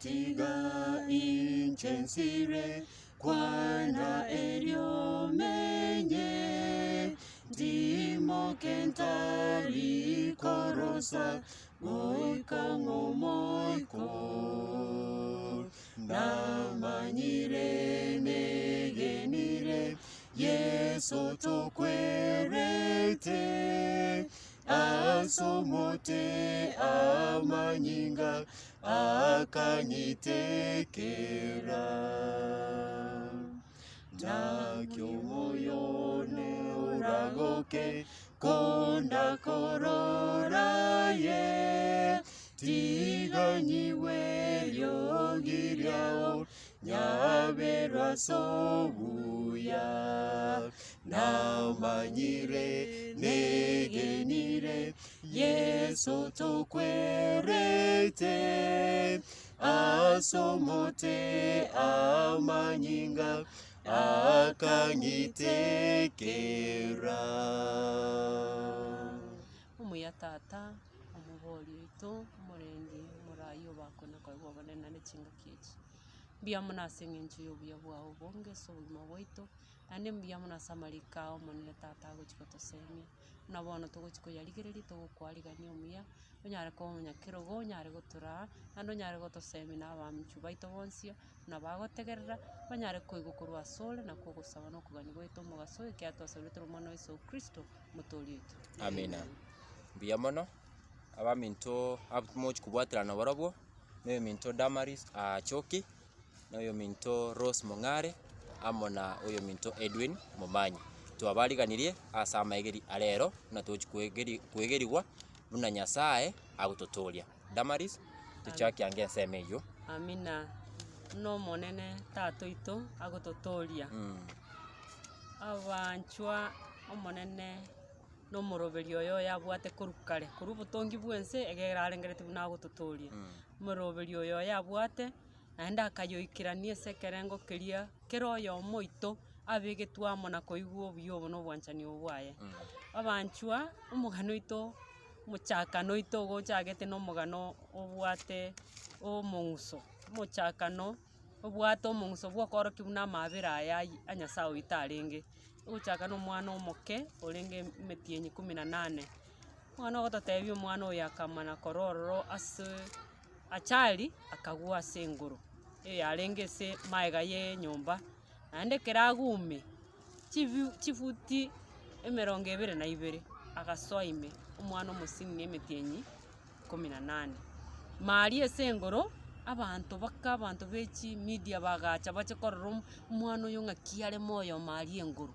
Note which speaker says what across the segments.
Speaker 1: Tontiga inche nsire, kwana erio menye, Ntimoke ntari korosa, goika ng'omoiko. Namanyire negenire, Yeso tokwerete, As'omote amanyinga akanyitekera. Naki omoyo one oragoke kondakorora aye, tiga nyigwe eriogi riao nyaberwe as'obuya. Namanyire negenire Yeso tokwerete, As'omote amanyinga akanyitekera.
Speaker 2: Omuya Tata, omobori oito, omorendi, omorai obakwe na koegwa obonene naende chingaki echi. Mbuya mono ase eng'encho ya obuya bwao obonge ase obogima bwaito, naende mbuya mono ase amariko ao Omonene Tata agochia gotosemia, buna bono togochia koyarigereria togokwarigania omuya, onyare koba omonyakerogo, onyare gotoraa, naende onyare gotosemia na abaminto baito bonsi, buna bagotegerera, banyare koigwa korwa asore na kogosaba na okogania gwaito omogaso ekiagera twasabire tore Omwana o Yeso Kristo, Omotoori oito.
Speaker 3: Amina. Mbuya mono, abaminto abwo mochi kobwaterana nabarabwo, na oyominto Damaris Achoki, na oyominto Rose Mong'are, amo na oyominto Edwin Momanyi. Twabariganirie ase amaegeri a rero, buna togochi koegeri koegerigwa buna Nyasaye agototooria. Damaris, tochake ange ensemo eyio.
Speaker 2: Amina. Buna Omonene Tata oito agototooria. Abanchwa Omonene na omoroberi oye oyabwate korwa kare, korwa obotongi bwa ense egere arengereretie buna agototooria. Omoroberi oyo oyabwate, naende akayoikerania ase ekerengo keria kera oyomo oito abegetwe amo na koigwa obuya obo na obwanchani obo bwaye. Abanchwa, omogano oito, omochakano oito igo ochagete na omogano obwate omong'uso, omochakano obwate omong'uso bwa okorokia buna amabera aya ayi a nyasaye oito arenge. Ogochaka na omwana omoke orenge emetienyi kumi na nane, omwana ogototebia omwana oyo akamana korwa ororo ase achari akagwa ase engoro, eyarenge ase maega ya enyomba, naende ekero agume, chibi chifuti emerongo ebere na ibere, agasoa ime, omwana omosinini emetienyi kumi na nane. Maria ase engoro, abanto baka abanto be chimedia bagacha bache korora omo omwana oyo ng'aki are moyo maria engoro.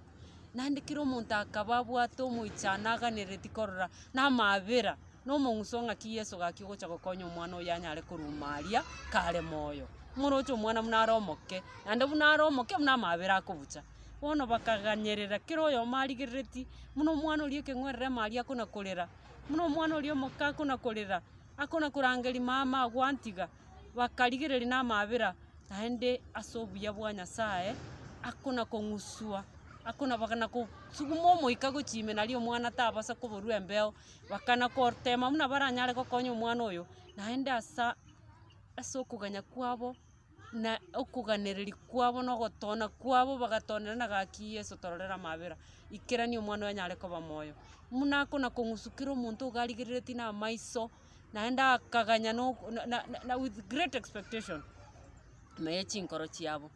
Speaker 2: Naende kera omonto akaba abwate omoichano aganereti korora na amabera, na omong'uso ng'aki Yeso gaki ogocha gokonya omwana oyo anyare koruma aria kare moyo. Moroche omwana buna are omoke, naende buna are omoke buna amabera akobucha. Bono bakaganyerera kera oyomo arigerereti, buna omwana oria ekeng'werere maria akona korera, buna omwana oria omoke akona korera, akona korangeria mama gwantiga, bakarigereria na amabera, naende ase obuya bwa Nyasaye, akona kong'uswa, akona bakana kosuguma omoika gochia ime naria omwana tabasa koborwa embeo, bakana kotema buna baranyare gokonya omwana oyo, naende asa ase okoganya kwabo, na okoganereria kwabo na ogotona kwabo bagatonera gaki Yeso tororere amabera, ikerania omwana oyo anyare koba moyo. Buna akona kong'uswa kera omonto iga arigereretie na amaiso, naende akaganya na oko na na na with great expectation, ime ya chinkoro chiabo.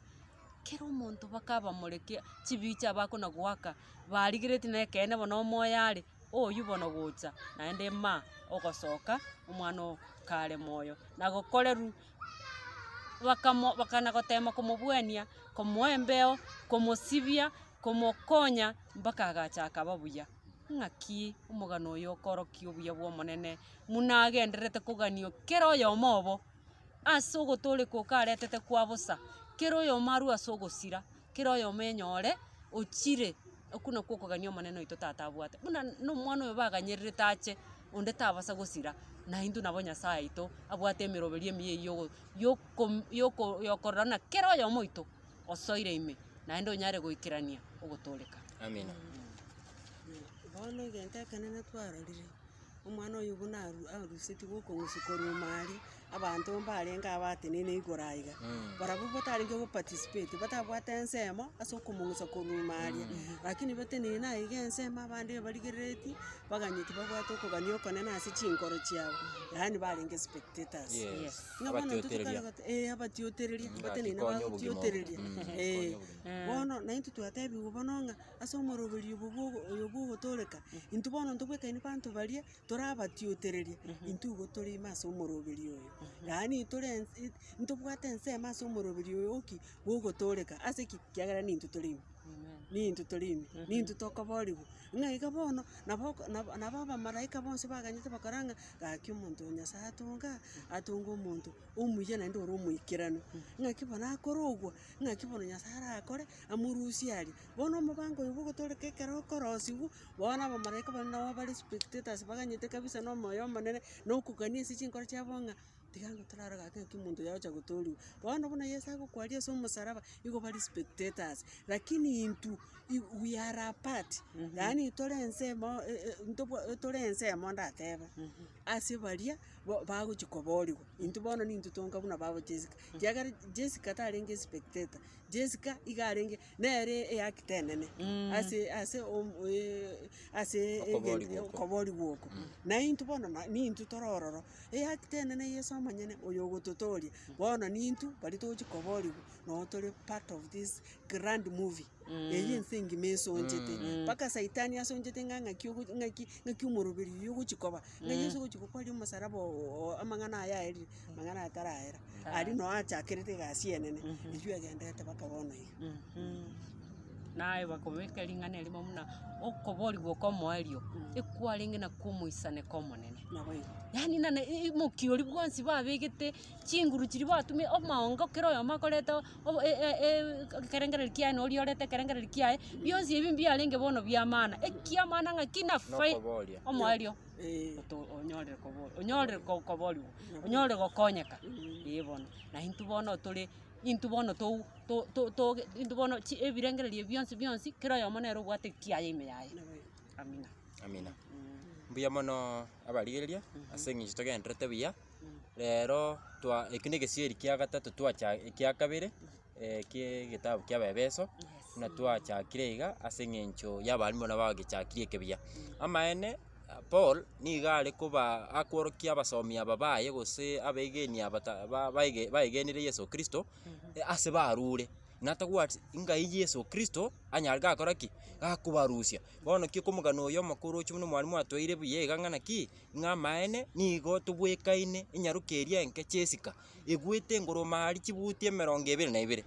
Speaker 2: Kera omonto bakabamoreke chibicha bakona goaka, barigereretie na ekeene bono omoyo are, oywo bono gocha, naende ma ogosoka omwana oo kare moyo. Na gokorerwa bakamo bakana gotema komobwania, komoa embeo, komosibia, komokonya mpaka agacha akaba buya. Ng'aki omogano oyo okorokia obuya bwa omonene buna agendererete kogania kera oyomo obo, ase ogotooreka oko aretete kwa bosa, kera oyomo arwe ase ogosira, kera oyomo enyore ochire okwo nakwo okogania omonene oito tata abwate. Buna na omwana oyo baganyererete ache, onde tabasa gosira, na intwe nabo Nyasaye oito abwate emeroberio emiya eywo yogo yoko yoko yokorora ng'a kera oyomo oito osoire ime, naende onyare goikerania ogotooreka.
Speaker 3: Amina.
Speaker 4: Bono egento ekenene twarorire, omwana oyo buna aru arusetigwe okong'usu korwa ime aria. abanto mbarenge abatenene igoro aiga, barabwo batarenge go participate, batabwate ensemo ase okomong'usa korwa ime aria, lakini batenene aiga ensemo abande barigereretie, baganyeti babwate okogania okonene ase chinkoro chiabo, yaani barenge spectators.
Speaker 3: Yes.
Speaker 4: Ng'a bono intwe tokare
Speaker 3: Abatiotereria.
Speaker 4: gote eh abatiotereria,
Speaker 3: Mm,
Speaker 4: batenene
Speaker 3: gaki konya obogima obo.
Speaker 4: bagotiotereria
Speaker 3: Mm,
Speaker 4: eh.
Speaker 3: konya obogima.
Speaker 4: Bono naintwe twatebiwe bono ng'a ase omoroberio obo bwa ogo oyo bwa ogotoreka, intwe bono ntobwekaini banto baria torabatiotereria, intwe igo tore ime ase omoroberio oyo. Yaani tore ense ntobwate ensemo ase omoroberio oyo oki, bwa ogotoreka ase ki? Ekiagera nintwe tore ime, nintwe tore ime, nintwe tokoboriwa, ng'a iga bono nabo oko nabo nabo abamalaika bonsi baganyete bakora ng'a gaki omonto oyo Nyasaye atonga, atonge omonto omuya naende ore omoikeranu. Ng'aki bono akorogwa, ng'aki bono Nyasaye arakore, amorusie aria. Bono omobango oyo bwa ogotoreka ekero okorosiwa, bono abamalaika baria nabo bare spectators baganyete kabisa na omoyo omonene, na okogania ase chinkoro chiabo ng'a tiga ng'a torare gaki ng'aki omonto oyo agocha gotoriwa. Bono buna Yeso agokwaria ase omosaraba, nigo bare spectators, lakini intwe i- we are a part, yaani tore ensemo e- e ntobwa tore ensemo ndatebe, ase baria bo bagochi koboriwa. Intwe bono nintwe tonga buna babo Jessica, ekiagera Jessica tarenge spectator, Jessica iga arenge nere eactor enene ase ase om ase
Speaker 3: Okoborigwa oko.
Speaker 4: okoborigwa oko. Na intwe bono na nintwe tore ororo, eactor enene Yeso omonyene oyo ogototoria, bono nintwe baria togochi koborigwa noo tore part of this grand movie, eywo ense engima esonchete, mpaka saitani asonchete ng'a ng'aki ogo ng'aki ng'aki omoroberi oywo ogochi koba, ng'a Yeso ogochi gokwaria omosaraba oo amang'ana aya aerire, amang'ana aya taraera. Aria noo achakerete egasi enene, eywo egenderete mpaka bono iga.
Speaker 2: Naye bakobeka ring'ana erimo buna okoborigwa okomoerio, ekwarenge nakwo omoisaneko omonene.
Speaker 4: Nabo igo.
Speaker 2: Yaani nane omokia oria bwonsi babegete, chinguru chiria batumia omoongo kera oyomo akoreta obo e- e- e ekerengereri kiaye na oria orete ekerengereri kiaye, bionsi ebi mbiarenge bono bia maana, ekia maana ng'aki na fai
Speaker 3: Nokoboria.
Speaker 2: omoerio.
Speaker 4: Eh.
Speaker 2: Oto onyorire kobo onyorire ko koborigwa, onyorire gokonyeka, eh bono. Na intwe bono tore, intwe bono tou to to toge intwe bono chi ebirengererio bionsi bionsi, kera oyomo nere obwate ekiaye ime yaye. Amina.
Speaker 3: Amina. Mbuya mono abarigereria, ase eng'encho togendererete buya, rero twa ekio na egesieri kia gatato twacha ekia kabere, kie egetabu kia abaebeso, buna twachakire iga ase eng'encho ya abalimu buna bagechakirie eke buya. Amaene Paul nigo are koba akworokia abasomi aba baye gose abaegeni aba ta ba baege baegenire Yeso Kristo, ase barure, natagwati ngai Yeso Kristo anyare gakora ki? Gakobarusia. Bono ki okomogano oyo omokoro oche buna omwalimu atwaire buya iga ng'a naki, ng'a amaene nigo tobwekaine enyaroka eria enke Jessica, egwete engoroma aria chibuti emerongo ebere na ibere.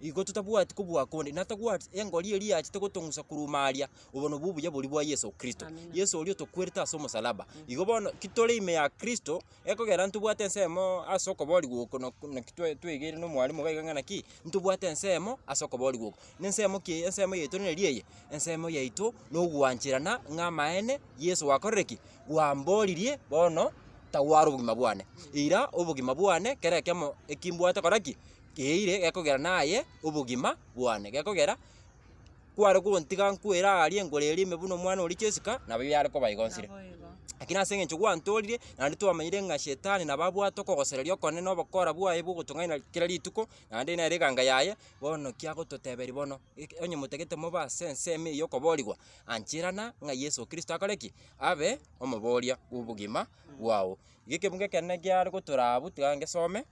Speaker 3: Igo totabwati kobua konde, natagwati engori eria yachete gotong'usa korwa ime aria, obo nobwo obuya boria bwa Yeso Kristo. Yeso oria otokwerete ase omosalaba. Igo bono ki tore ime ya Kristo, ekogera ntobwate ensemo ase okoborigwa oko nok naki twe twegeire na omwalimu iga iga ng'a naki, ntobwate ensemo ase okoborigwa oko. Na ensemo ki ensemo yaito neri eye, ensemo yaito na ogwancherana ng'a amaene Yeso gwakorire ki? Gwamboririe bono tagwara obogima bwane. Ira obogima bwane kera ekemo ekimbwate kora ki? Keire gekogera naye obogima bwane, gekogera kware gontiga nkwere aria engoro eria ime buna omwana oria Jessica, nabo yare koba igo nsire. Lakini ase eng'encho gwantoririe, naende twamanyire ng'a shetani nabo abwate okogosereria okonene na obokora bwaye bwa ogotong'aina kera rituko, naende nere eganga yaye, bono ki agototeberia bono, eke onye motagete mobe ase ensemo eye ya okoborigwa, ancherana ng'a Yeso Kristo akore ki? Abe omoboria bwa obogima bwao. Iga ekebungo ekenene kiare gotoraa abwo tiga ngesome.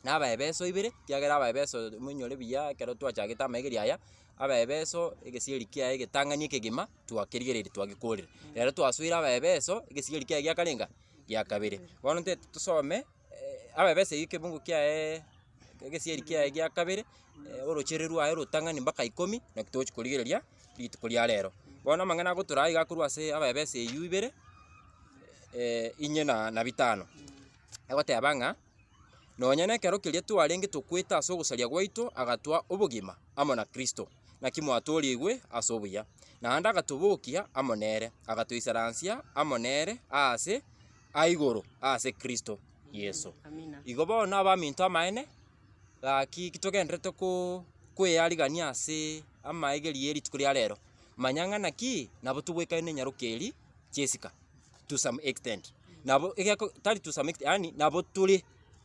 Speaker 3: Na Abaebeso ibere, ekiagera Abaebeso moinyore buya ekero twachagete amaegerio aya, Abaebeso egesieri kiaye egetang'ani ekegima twakerigereiri twagekorire. Rero twasoire Abaebeso egesieri kiaye giakarenga? Gia kabere. Bono ntete tosome Abaebeso eywo ekebungo kiayeee egesieri kiaye gia kabere, orochere rwaye orotang'ani mpaka ikomi, naki togochi korigereria rituko ria rero. Bono amang'ana agotoraa iga akorwa ase Abaebeso eywo ibere, inye na na bitano. Egoteba ng'a, Nonya nekero keria twarenge tokwete ase ogosaria gwaito, agatoa obogima amo na Kristo, naki mwatoorigwe ase obuya. Naende agatobokia amo nere, agatoisaransia amo nere aase a igoro ase Kristo Yeso. Igo bono abaminto amaene, gaki togendererete ko kweyarigania ase amaegerio ye rituko ria rero, manya ng'a naki nabo tobwekaine enyaroka eria Jessica to some extent. Nabo egeko tari to some extent yaani nabo tore.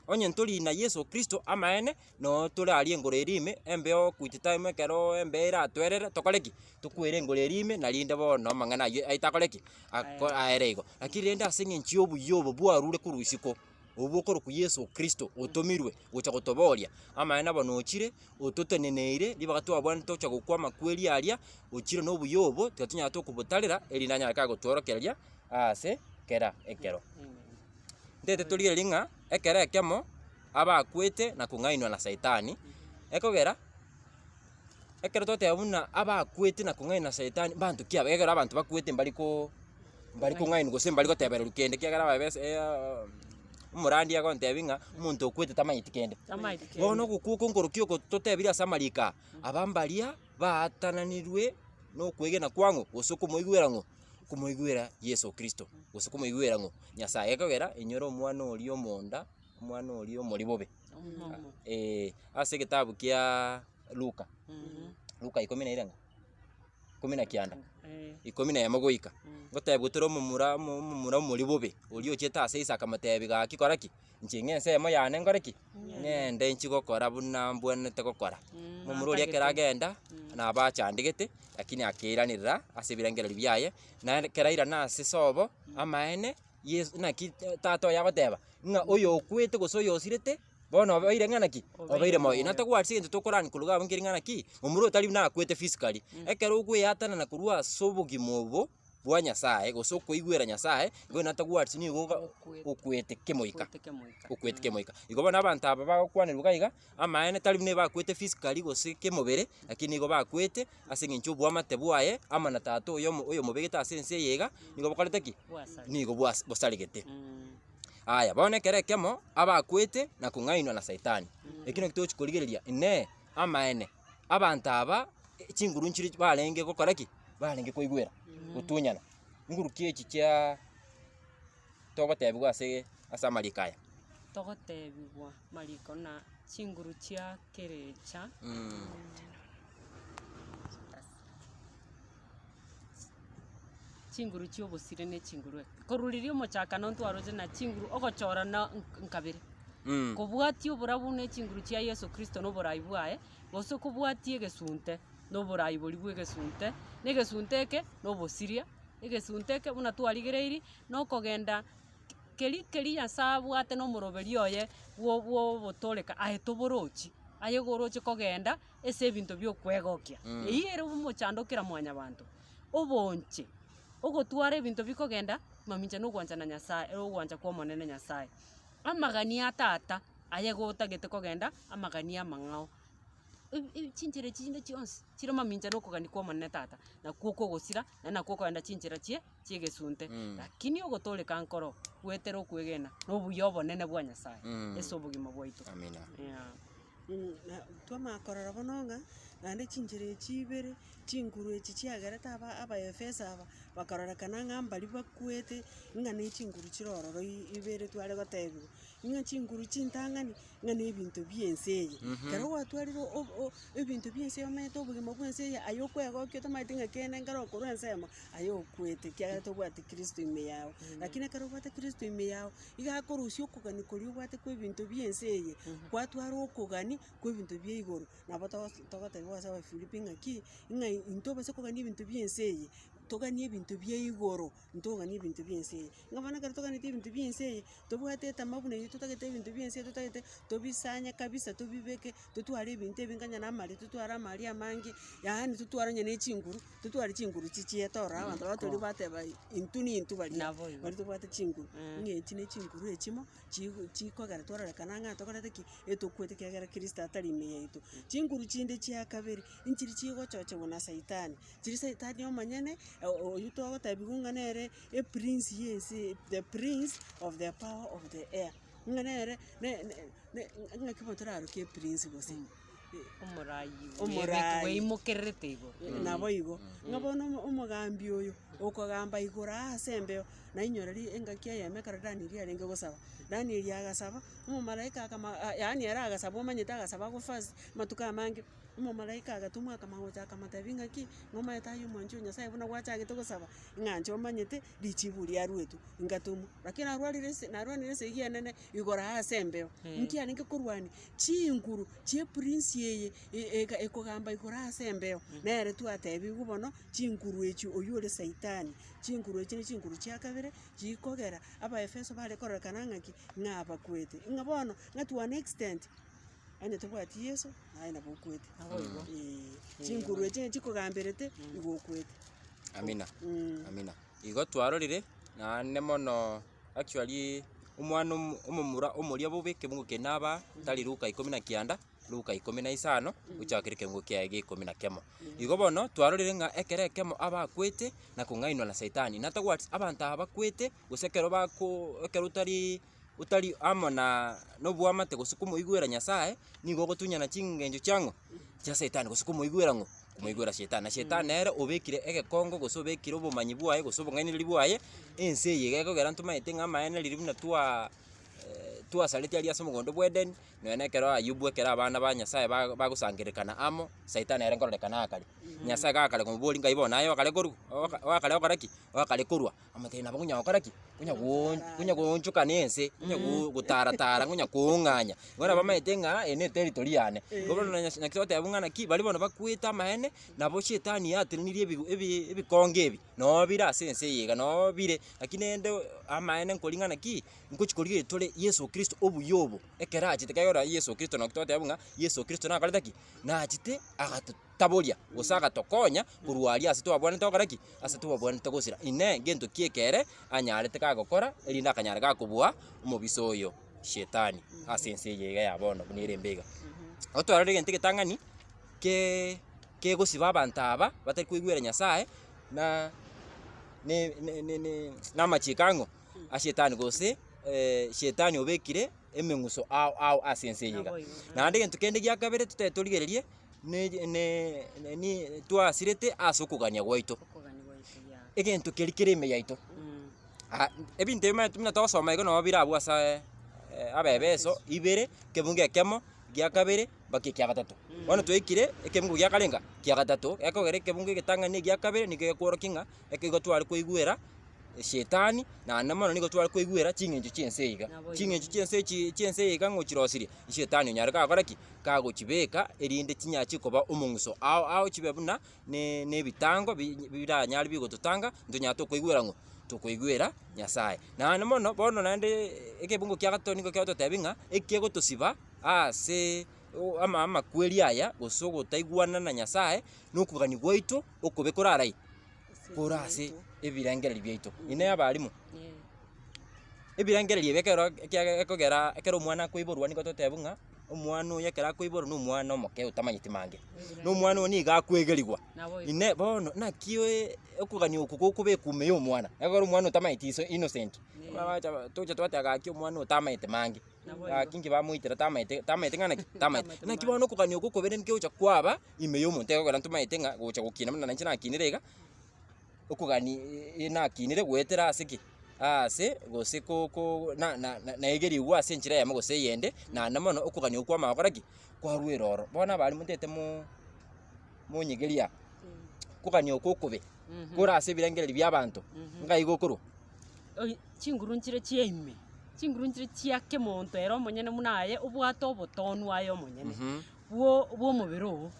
Speaker 3: Onye ntori na Yeso Kristo amaene, noo tore aria engoro eria ime, embeo quit time ekeroo embeo eratwerere tokore ki? Tokwere engoro eria ime na rinde bono amang'ana aywo aye takore ki? Ako aere igo. Lakini rende ase eng'encho ya obuya obo bwarure korwa isiko, obwo okorokwa Yeso Kristo otomirwe gocha gotoboria, amaene bono ochire, ototeneneire, ribaga twabwanete tocha gokwa amakweri aria, ochire na obuya obo, tiga tonyare tokobotarera, erinde anyare kagotworokereria ase kera ekero. Ntete torigererie ng'a ekero ekemo, abakwete na kong'ainwa na saitani, ekogera, ekero togoteba buna abakwete na kong'ainwa na saitani, mbanto ki aba? Ekero abanto bakwete mbari koo mbari kong'ainwa gose mbari gotebererwa kende ekiagera ababese omorandia agontebia ng'a omonto okwete tamanyeti kende.
Speaker 2: Tamanyeti kende.
Speaker 3: Bono ogokwa oko nkorokia oko totebirie ase amariko aa, aba mbaria baatananirwe na okwegena kwang'o gose okomoigwera ng'o? Komoigwera Yeso Kristo, gose komoigwera ng'o? Nyasaye. Gekogera inyora omwana oria omonda, omwana oria omori bobe. Ase egetabu kiaaa Luka, Luka ikomi na irenga? Ikomi na kianda, ikomi na emo goika, ngotebiwa tore omomura omo omomura omori bobe, oria ochete ase ise akamotebia gaki kora ki? Inche ng'a ensemo yane nkore ki? Ng'ende inchi gokora buna mbwenerete gokora. Momura oria ekero agenda, nabo achandegete, lakini akeiranera ase ebirengererio biaye, naende ekero airana ase sobo, amaene, Yeso naki tata oye agoteba, ng'a oyo okwete gose oyo osirete, bono obeire ng'a naki? Obeire moyo. Natagwati ase egento tokorani korwa iga abwo nkeri ng'a naki, momura oyo tari buna akwete physically, ekero okoeatanana korwa ase obogima obo. bwa Nyasaye, gose okoigwera Nyasaye, igo natagwareti nigo oga okwete kemoika, okwete kemoika. Igo bono abanto aba bagokwanerwa iga iga, amaene tari buna ebakwete physically gose kemobere, lakini nigo bakwete ase eng'encho obwamate bwaye amo na tata oyo omo oyomobegete ase ense eye iga, nigo bokorete ki? Nigo bwas bosaregete. Aya, bono ekero ekemo, abakwete na kong'ainwa na saitani, ekio nakio togochi korigereria inee, amaene, abanto aba chinguru nchire barenge gokora ki? Barenge koigwera, gotunyana. Nguru ki echi chia togotebiwa ase ase amariko aya?
Speaker 2: Togotebiwa mariko na chinguru chia kerecha. Chinguru chia obosire na echinguru eke. Korwa riria omochakano ntwaroche na chinguru ogochora na nkabere. Kobwatia oborabu na echinguru chia Yeso Kristo na oborai bwaye, gose kobwatia egesunte na oborai boria bwa egesunte, na egesunte eke na obosiria, egesunte eke buna twarigereiri, na okogenda keri keri Nyasaye abwate na omoroberi oye bwo bwo obotoreka aye toborochi, aye igo oroche kogenda ase ebinto bia okwegokia. Eyio ere omochando kera mwanyabanto, obonche, ogotwara ebinto bikogenda mamincha na ogwancha na Nyasaye ogwancha kwa omonene Nyasaye. Amagani a tata, aye igo otagete kogenda amagani amang'ao, chinchera echi chinde chionsi chire mamincha na okogania kwa omonene tata, nakwo okogosira, naende nakwo okogenda chinchera chie chi'egesunte. Lakini ogotooreka nkoro goetera okwegena na obuya obonene bwa Nyasaye ase obogima bwaito.
Speaker 3: Amina.
Speaker 2: Yeah.
Speaker 4: Na twamanya korora bono ng'a, naende chinchera echi ibere, chinguru echi chiagerete aba abaefeso aba, bakarorekana ng'a mbaria bakwete, ng'a na echinguru chire ororo ibere tware gotebiwa, ng'a chinguru chintang'ani, ng'a na ebinto bia ense eye. Ekero gwatwarire o- o ebinto bia ense eye omanyete obogima bwa ense eye aye okwegokia otamanyeti ng'a kende nkere okorwa ensemo, aye okwete ekiagera tobwati kristo ime yago. Lakini ekero obwate kristo ime yago, iga akorusia okogania koria obwate kwa ebinto bia ense eye, kwatwara okogania kwa ebinto bia igoro. Nabo togo togotebiwa ase Abafilipi ng'aki, ng'a intwe obase kogania ebinto bia ense eye, toganie ebinto bia igoro, ntoganie ebinto bia ense eye. Ng'a bono ekero toganetie ebinto bia ense eye, tobwate etama buna eywo totagete ebinto bia ense eye totagete tobisanye kabisa tobibeke, totware ebinto ebinge onye na amari totware amari amange, yaani totware onye na echinguru, totware chinguru chichiete ororo abanto batori bateba intwe nintwe baria,
Speaker 2: Naboigo.
Speaker 4: baria tobwate chinguru. Ng'a echi ne chinguru echimo, chigo chikogera twarorekana ng'a tokorete ki? Etokwete ekiagera kristo atari ime yaito. Chinguru chinde chia kabere, nchiri chigochochegwa na saitani, chiri saitani omonyene, oywo togotebiwa ng'a nere eprince ya ense the prince of the power of the air, ng'a nere ne ne ng'aki bono toraroke eprince gose.
Speaker 2: Omorai
Speaker 4: Omorai.
Speaker 2: bweimokererete igoro.
Speaker 4: Nabo igo, ng'a bono omo- omogambi oyo, okogamba igoro aa ase embeo, Nainyora ri engaki eyemo ekero Danieli arenge gosaba, Danieli agasaba, omomalaika akama a yaani ere agasaba omanyete agasaba agwo first, amatuko amange, omomalaika agatomwa akamagocha akamotebia ng'aki, nomanyete aye omwanchi o nyasaye buna gwachagete gosaba, ng'a inche omanyete, richibu riaruetwe, ngatomwa. Lakini narwarire ase narwanire esegi enene igoro aa ase embeo, nki arenge korwania, chinguru chia eprince eye e- ega ekogamba igoro ase embeo, nere twatebiwu bono, chinguru echio oywo ore saitani, chinguru echio ne chinguru chia kabere, chikogera abaefeso bare kororekana ng'aki, ng'a abakwete. Ng'a bono, ng'a to an extent, onye tobwati Yeso, naye nabo okwete.
Speaker 2: Naboigo.
Speaker 4: Eeh, chinguru echio chikogamberete, igo okwete.
Speaker 3: Amina, amina. Igo twarorire, naende mono actually omwana omo omomura omoria bobe ekemungo keria naba tari Luka ikomi na kianda, Luka ikomi na isano, gochakera ekemungo kiaye gia ikomi na kemo. Igo bono, twarorire ng'a ekero ekemo abakwete na kong'ainwa na saitani, natagwati abanto aba bakwete, gose ekero bako ekero otari otari amo na na oboamate gose komoigwera Nyasaye, nigo ogotunyana ching'encho chia ng'o? Chia saitani gose komoigwera ng'o? Komoigwera shetani. Na shetani nere obekire egekongo gose obekire obomanyi bwaye gose obong'ainereria bwaye, ense eye iga ekogera ntomaete ng'a amaene riria buna twaa twasaretie aria ase omogondo bwa Edeni, nonya na ekero Ayubu ekero abana ba Nyasaye ba bagosangererekana amo, saitani ere nkororekana akare. Nyasaye gakare komoboria ngai bono aye okare korwa oka okare gokora ki? Okare korwa, amotebia nabo konya gokora ki? Konya goon konya goonchoka na ense, konya go gotaratara konya koong'anya. Bono bamaete ng'a eye ne eteritori yane. Igo bono na naki togoteba ng'a naki, baria bono bakwete amaene, nabo shetani yatenenirie ebigo ebi ebikonge ebi, noo bire ase ense eye iga, noo bire. Lakini rende amaene nkoria ng'a naki, nkochi korigereria tore Yeso Kristo obuya obo, ekero achete ekero Yeso Kristo naki togoteba ng'a Yeso Kristo nakorete ki? Nachete agatotaboria gose agatokonya korwa aria ase twabwanete gokora ki? Ase twabwanete gosira. Inee! Ngento ki ekere anyarete gagokora erinde akanyara gakobua omobisa oyo shetani ase ense eye iga ya bono buna ere embe iga. Igo twarorire egento egetang'ani ke kegosiba abanto aba batari koigwera Nyasaye na ne ne ne ne namachiko ang'o? A shetani gose shetani obekire emeng'uso ao ao ase ense eye iga. Naende egento kende gia kabere totaete torigererie ne ne nini twasirete ase okogania gwaito. Egento keria kere ime yaito, ebinto ebi omanyete buna togosoma igo nabo bire abwo ase abaebeso ibere, ekebungo ekemo, gia kabere, mpaka ekia gatato. Bono twaikire ekebungo gia karenga? Kia gatato, gekogera ekebungo egetang'ani egia kabere nigo gekworokia ng'a ekero igo tware koigwera shetani, naende mono nigo tware koigwera ching'encho chia ense iga. Ching'encho chia ense echi chia ense eye iga ng'a ochirosirie, shetani onyare gakora ki? Kagochibeka erinde chinyare chikoba omong'uso ao ao chibe buna ne na ebitango bi biranyare bigototanga, ntonyare tokoigwera ng'o? Tokoigwera Nyasaye. Naende mono, bono naende ekebungo kia gatato nigo kegototebia ng'a, ekegotosiba ase o ama amakweri aya, gose ogotaigwana na Nyasaye, na okogania gwaito okobe korara kore ase ebirengererio biaito. Inee abalimu, ebirengererio ebi ekero ekiagera ekogera ekero omwana akoiborwa nigo toteba ng'a omwana oyo ekero akoiborwa na omwana omoke otamanyeti mange, na omwana oyo nigo akoegerigwa. Inee bono naki okogania oko gokobekwa ime ya omwana, ekero omwana otamanyeti iso innocent, tocha twateba gaki omwana oyo tamanyete mange. Gaki inki bamoitera tamaete tamaete ng'a naki? Tamaete. Naki bono okogania okwo okobere nkegocha kwaba ime ya omonto ekogera ntomaete ng'a gocha gokina buna nainche nakinire iga, okogani nakinire goetera ase ki? Aase gose ko ko na na naegerigwe ase enchera eyemo gose eyende, naende mono okogania okwo kwamanya gokora ki? Kwarwa eroro. Bono abarimu ntete mo monyegeria okogania okwo okobe, kore ase ebirengererio bia abanto, ngai gokorwa.
Speaker 2: Oi chinguru nchire chia ime, chinguru nchire chia kemonto ere omonyene buna aye obwate obotonu aye omonyene, bwo bwa omobere oo,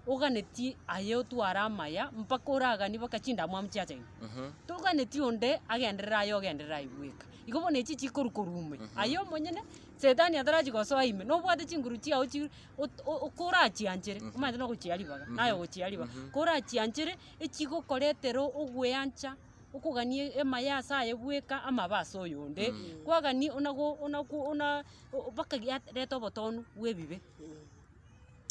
Speaker 2: oganetie aye otware amaya mpaka oraganie mpaka chindamwamu chiacha ime. Toganetie onde agenderere aye ogenderere aye bweka. Igo bono echi chikorwa korwa ime, aye omonyene, setani atarachia gosoa ime, nobwate chinguru chiago chi ot- o korachianchere, omanyete na ogochia ribaga, naye ogochia ribaga, korachianchere, echigokoretera ogweancha. okogania amaya ase aye bweka amabe ase oyonde, kwagania onago onaku ona mpaka reta obotonu bwa ebibe,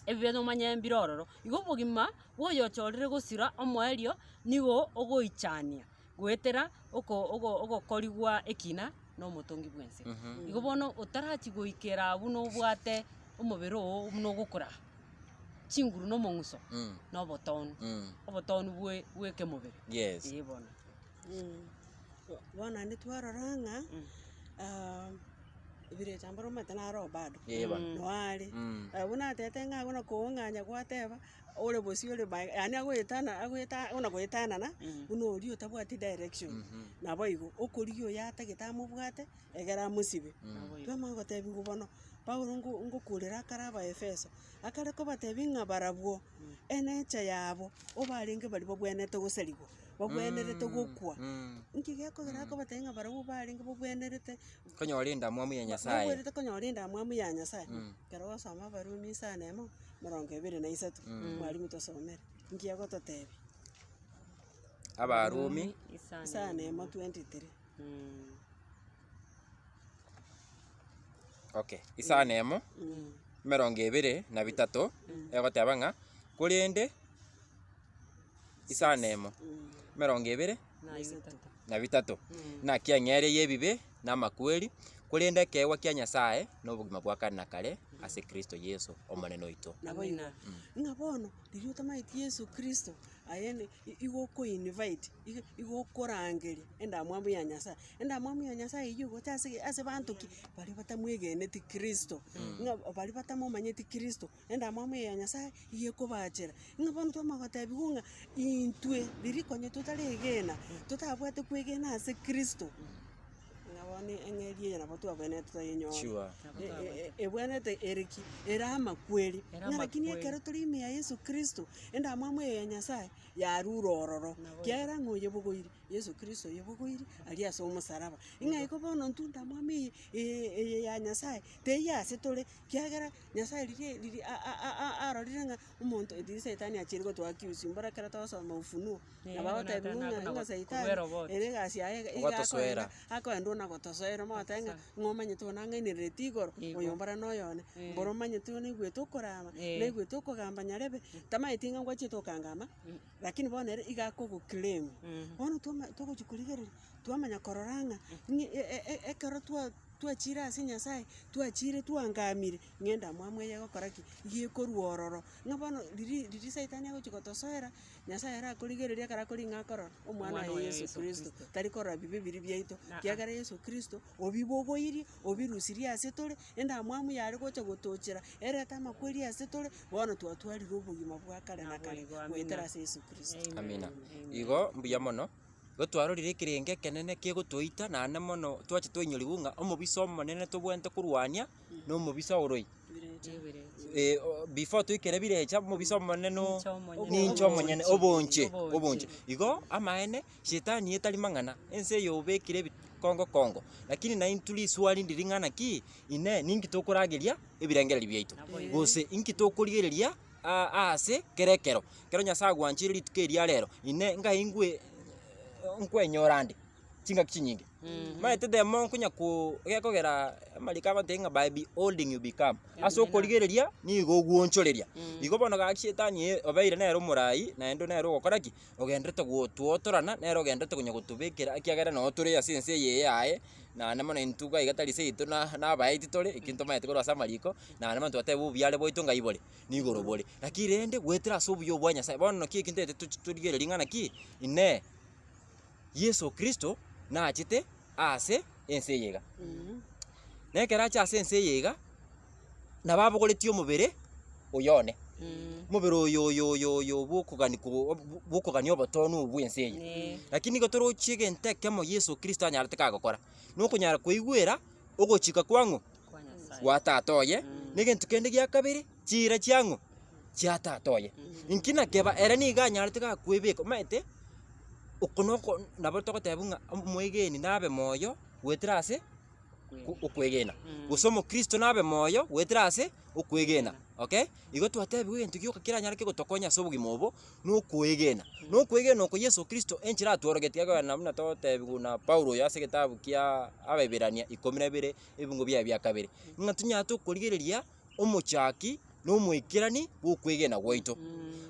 Speaker 2: ebibe nomanye mbire ororo. Igo obogima bwa oyochorire gosira omoerio nigo ogoichania goetera oko ogo ogokorigwa ekina na omotongi bwa ense. Igo bono otarachia goikera abwo nobwate omobere oo buna ogokora. chinguru na omong'uso, na obotonu, obotonu bwe bwa ekemobere.
Speaker 3: Yes.
Speaker 2: Ee bono.
Speaker 4: Bono naende twarora ng'a ebirecha mboro omanyete naro bado,
Speaker 3: Eh bono.
Speaker 4: noare are.
Speaker 3: Mm.
Speaker 4: Buna atebete ng'a buna koong'anya gwateba, ore bosio ore maega yaani agoetana agoeta buna goetanana, buna oria otabwati direction. Nabo igo, okorigia oyo atagete amobwate, egere amosibe. Twamanya gotebiwa bono, Paulo ngo ngokurera akare Abaefeso, akare kobatebia ng'a barabwo, enature yabo, obarenge baria babwenerete gosarigwa, babwenerete gokwa. Nki gekogera akobatebia ng'a barabwo barenge babwenerete
Speaker 3: Konyora endamwamu ya Nyasaye.
Speaker 4: babwenerete konyora endamwamu ya Nyasaye. Ekero ogosoma Abarumi isano emo, emerongo ebere na isato, mwalimu tosomere, nki agototebia?
Speaker 3: Abarumi.
Speaker 4: Isano emo 23.
Speaker 3: Okay, isano emo, emerongo ebere na bitato, egoteba ng'a korende isano emo, emerongo ebere na bitato, naki eng'eria y'ebibe na amakweri, korende ekeegwa kia Nyasaye na obogima bwa kare na kare ase Kristo Yeso Omonene oito.
Speaker 4: Naboigo, ng'a bono riria otamanyeti Yeso Kristo, aye ne igo okoinvite, igo igo okorangeria endamwamu ya Nyasaye. Endamwamu ya Nyasaye eywo egocha ase ase banto ki? Baria batamwegeneti Kristo, ng'a baria batamomanyeti Kristo, endamwamu eye ya Nyasaye iga ekobachera. Ng'a bono twamanya gotebiwa ng'a intwe riria konya totaregena, totabwate kwegena ase Kristo, ng'a bono eng'eria eye nabo twabwenerete toyenyore.
Speaker 3: Sure.
Speaker 4: Ebwenerete ere ki? Ere amakweri.
Speaker 2: Ere
Speaker 4: Ng'a lakini
Speaker 2: amakweri.
Speaker 4: ekero tore ime ya Yeso Kristo, endamwamu eye ya Nyasaye, yarure ororo, kiagera ng'a oyebogoirie, Yeso Kristo oyebogoirie aria ase omosaraba. Ng'a igo bono intwe endamwamu eye eye eye ya Nyasaye, teiyo ase tore, kiagera Nyasaye riria riria a- a- a- arorire ng'a omonto riria saitani achiire gotoa accuse mbora ekero togosoma ufunuo, nabo agotebiwa ng'a ng'a saitani ere egasi yaye iga iga
Speaker 3: Ogotosoera.
Speaker 4: akoenda akoenda ona gotosoera omogoteba ng'a ng'a omanyete buna ang'ainerereti igoro, oyo mbora na oyone, mbora omanyete oyo naigwete okorama, naigwete okogamba nyarebe, tamaeti ng'a ngwachete gokangama, lakini bono ere iga akogoclaim. Bono twama togochia korigereria, twamanya korora ng'a ng'i e- e- ekero twa twachire ase Nyasaye, twachire twangamire, ng'a endamwamu eye egokora ki? Iga ekorwa ororo. Ng'a bono riria riria saitani agochia gotosoera, Nyasaye ere akorigereria ekero akoria ng'a akorora, omwana oye Yeso Kristo, tari korora bibe biria biaito, ekiagera Yeso Kristo obibogoirie, obirusirie ase tore, endamwamu yare gocha gotochera, erete amakweri ase tore, bono twatwarire obogima bwa kare na kare,
Speaker 2: Naboigo, amina.
Speaker 4: goetera ase Yeso Kristo.
Speaker 3: Amina. Igo mbuya mono, igo twarorire ekerengo ekenene kegotoita naende mono twacha twainyorigwa ng'a omobisa omonene tobwenerete korwania, na omobisa oroi. Before toikere birecha omobisa omonene no ninche omonyene obonche obonche. Igo amaene shetani etari mang'ana, ense eye obekire ebikongo kongo, lakini naintwe riswali ndiri ng'a naki, inee ninki tokorageria ebirengererio biaito? Gose inki tokorigereria aase kera ekero, ekero Nyasaye agwancheire rituko eri ria rero, inee ngai nkwe nkwenyora nde? Chingaki chinyinge. Omanyete the more nkonya ko gekogera amariko agotebi ng'a by beholding you become. Ase okorigereria nigo ogwonchoreria. Igo bono gaki shetani eye obeire nere omorai naende nere ogokora ki? Ogenderete gotwotorana nere ogenderete konya gotobekera ekiagera noo tore ase ense eye yaye, naende mono intwe iga iga tari seito na nabaeti tore ekio ntomanyete korwa ase amariko, naende mono twateba obuya bwaito ngai bore, nigoro bore. Lakini rende goetera ase obuya obwa Nyasaye, bono naki ekio ntagete tochi torigererie ng'a naki, inee. Yeso Kristo nachete ase ense eye iga. Na ekero acha ase ense eye iga, nabo abogoretie omobere oyo one, omobere oyo oyo oyo oyo bwa okogani ko bwa okogania obotoonu obo bwa ense eye. Lakini nigo torochie egento ekemo Yeso Kristo anyarete kagokora, na okonyara koigwera ogochika kwa ng'o? Gwa tata oye, na egento kende gia kabere, chiira chia ng'o? Chia tata oye. Inki nakeba ere nigo anyarete gakwebeka omanyete. Oko noko nabo togoteba ng'a omoegeni nabe moyo goetera ase okwegena, gose omokristo nabe moyo goetera ase okwegena, okay. Igo twatebiwa egento gioka keranyare kegotokonya ase obogima obo, na okoegena. Na okoegena oko Yeso Kristo enchera atworogetie ekogenda buna togotebiwa na Paulo oyo ase egetabu kia Abaeberania ikomi na ibere ebingo biaye bia kabere, ng'a tonyare tokorigereria omochaki na omoikerani bw'okwegena gwaito.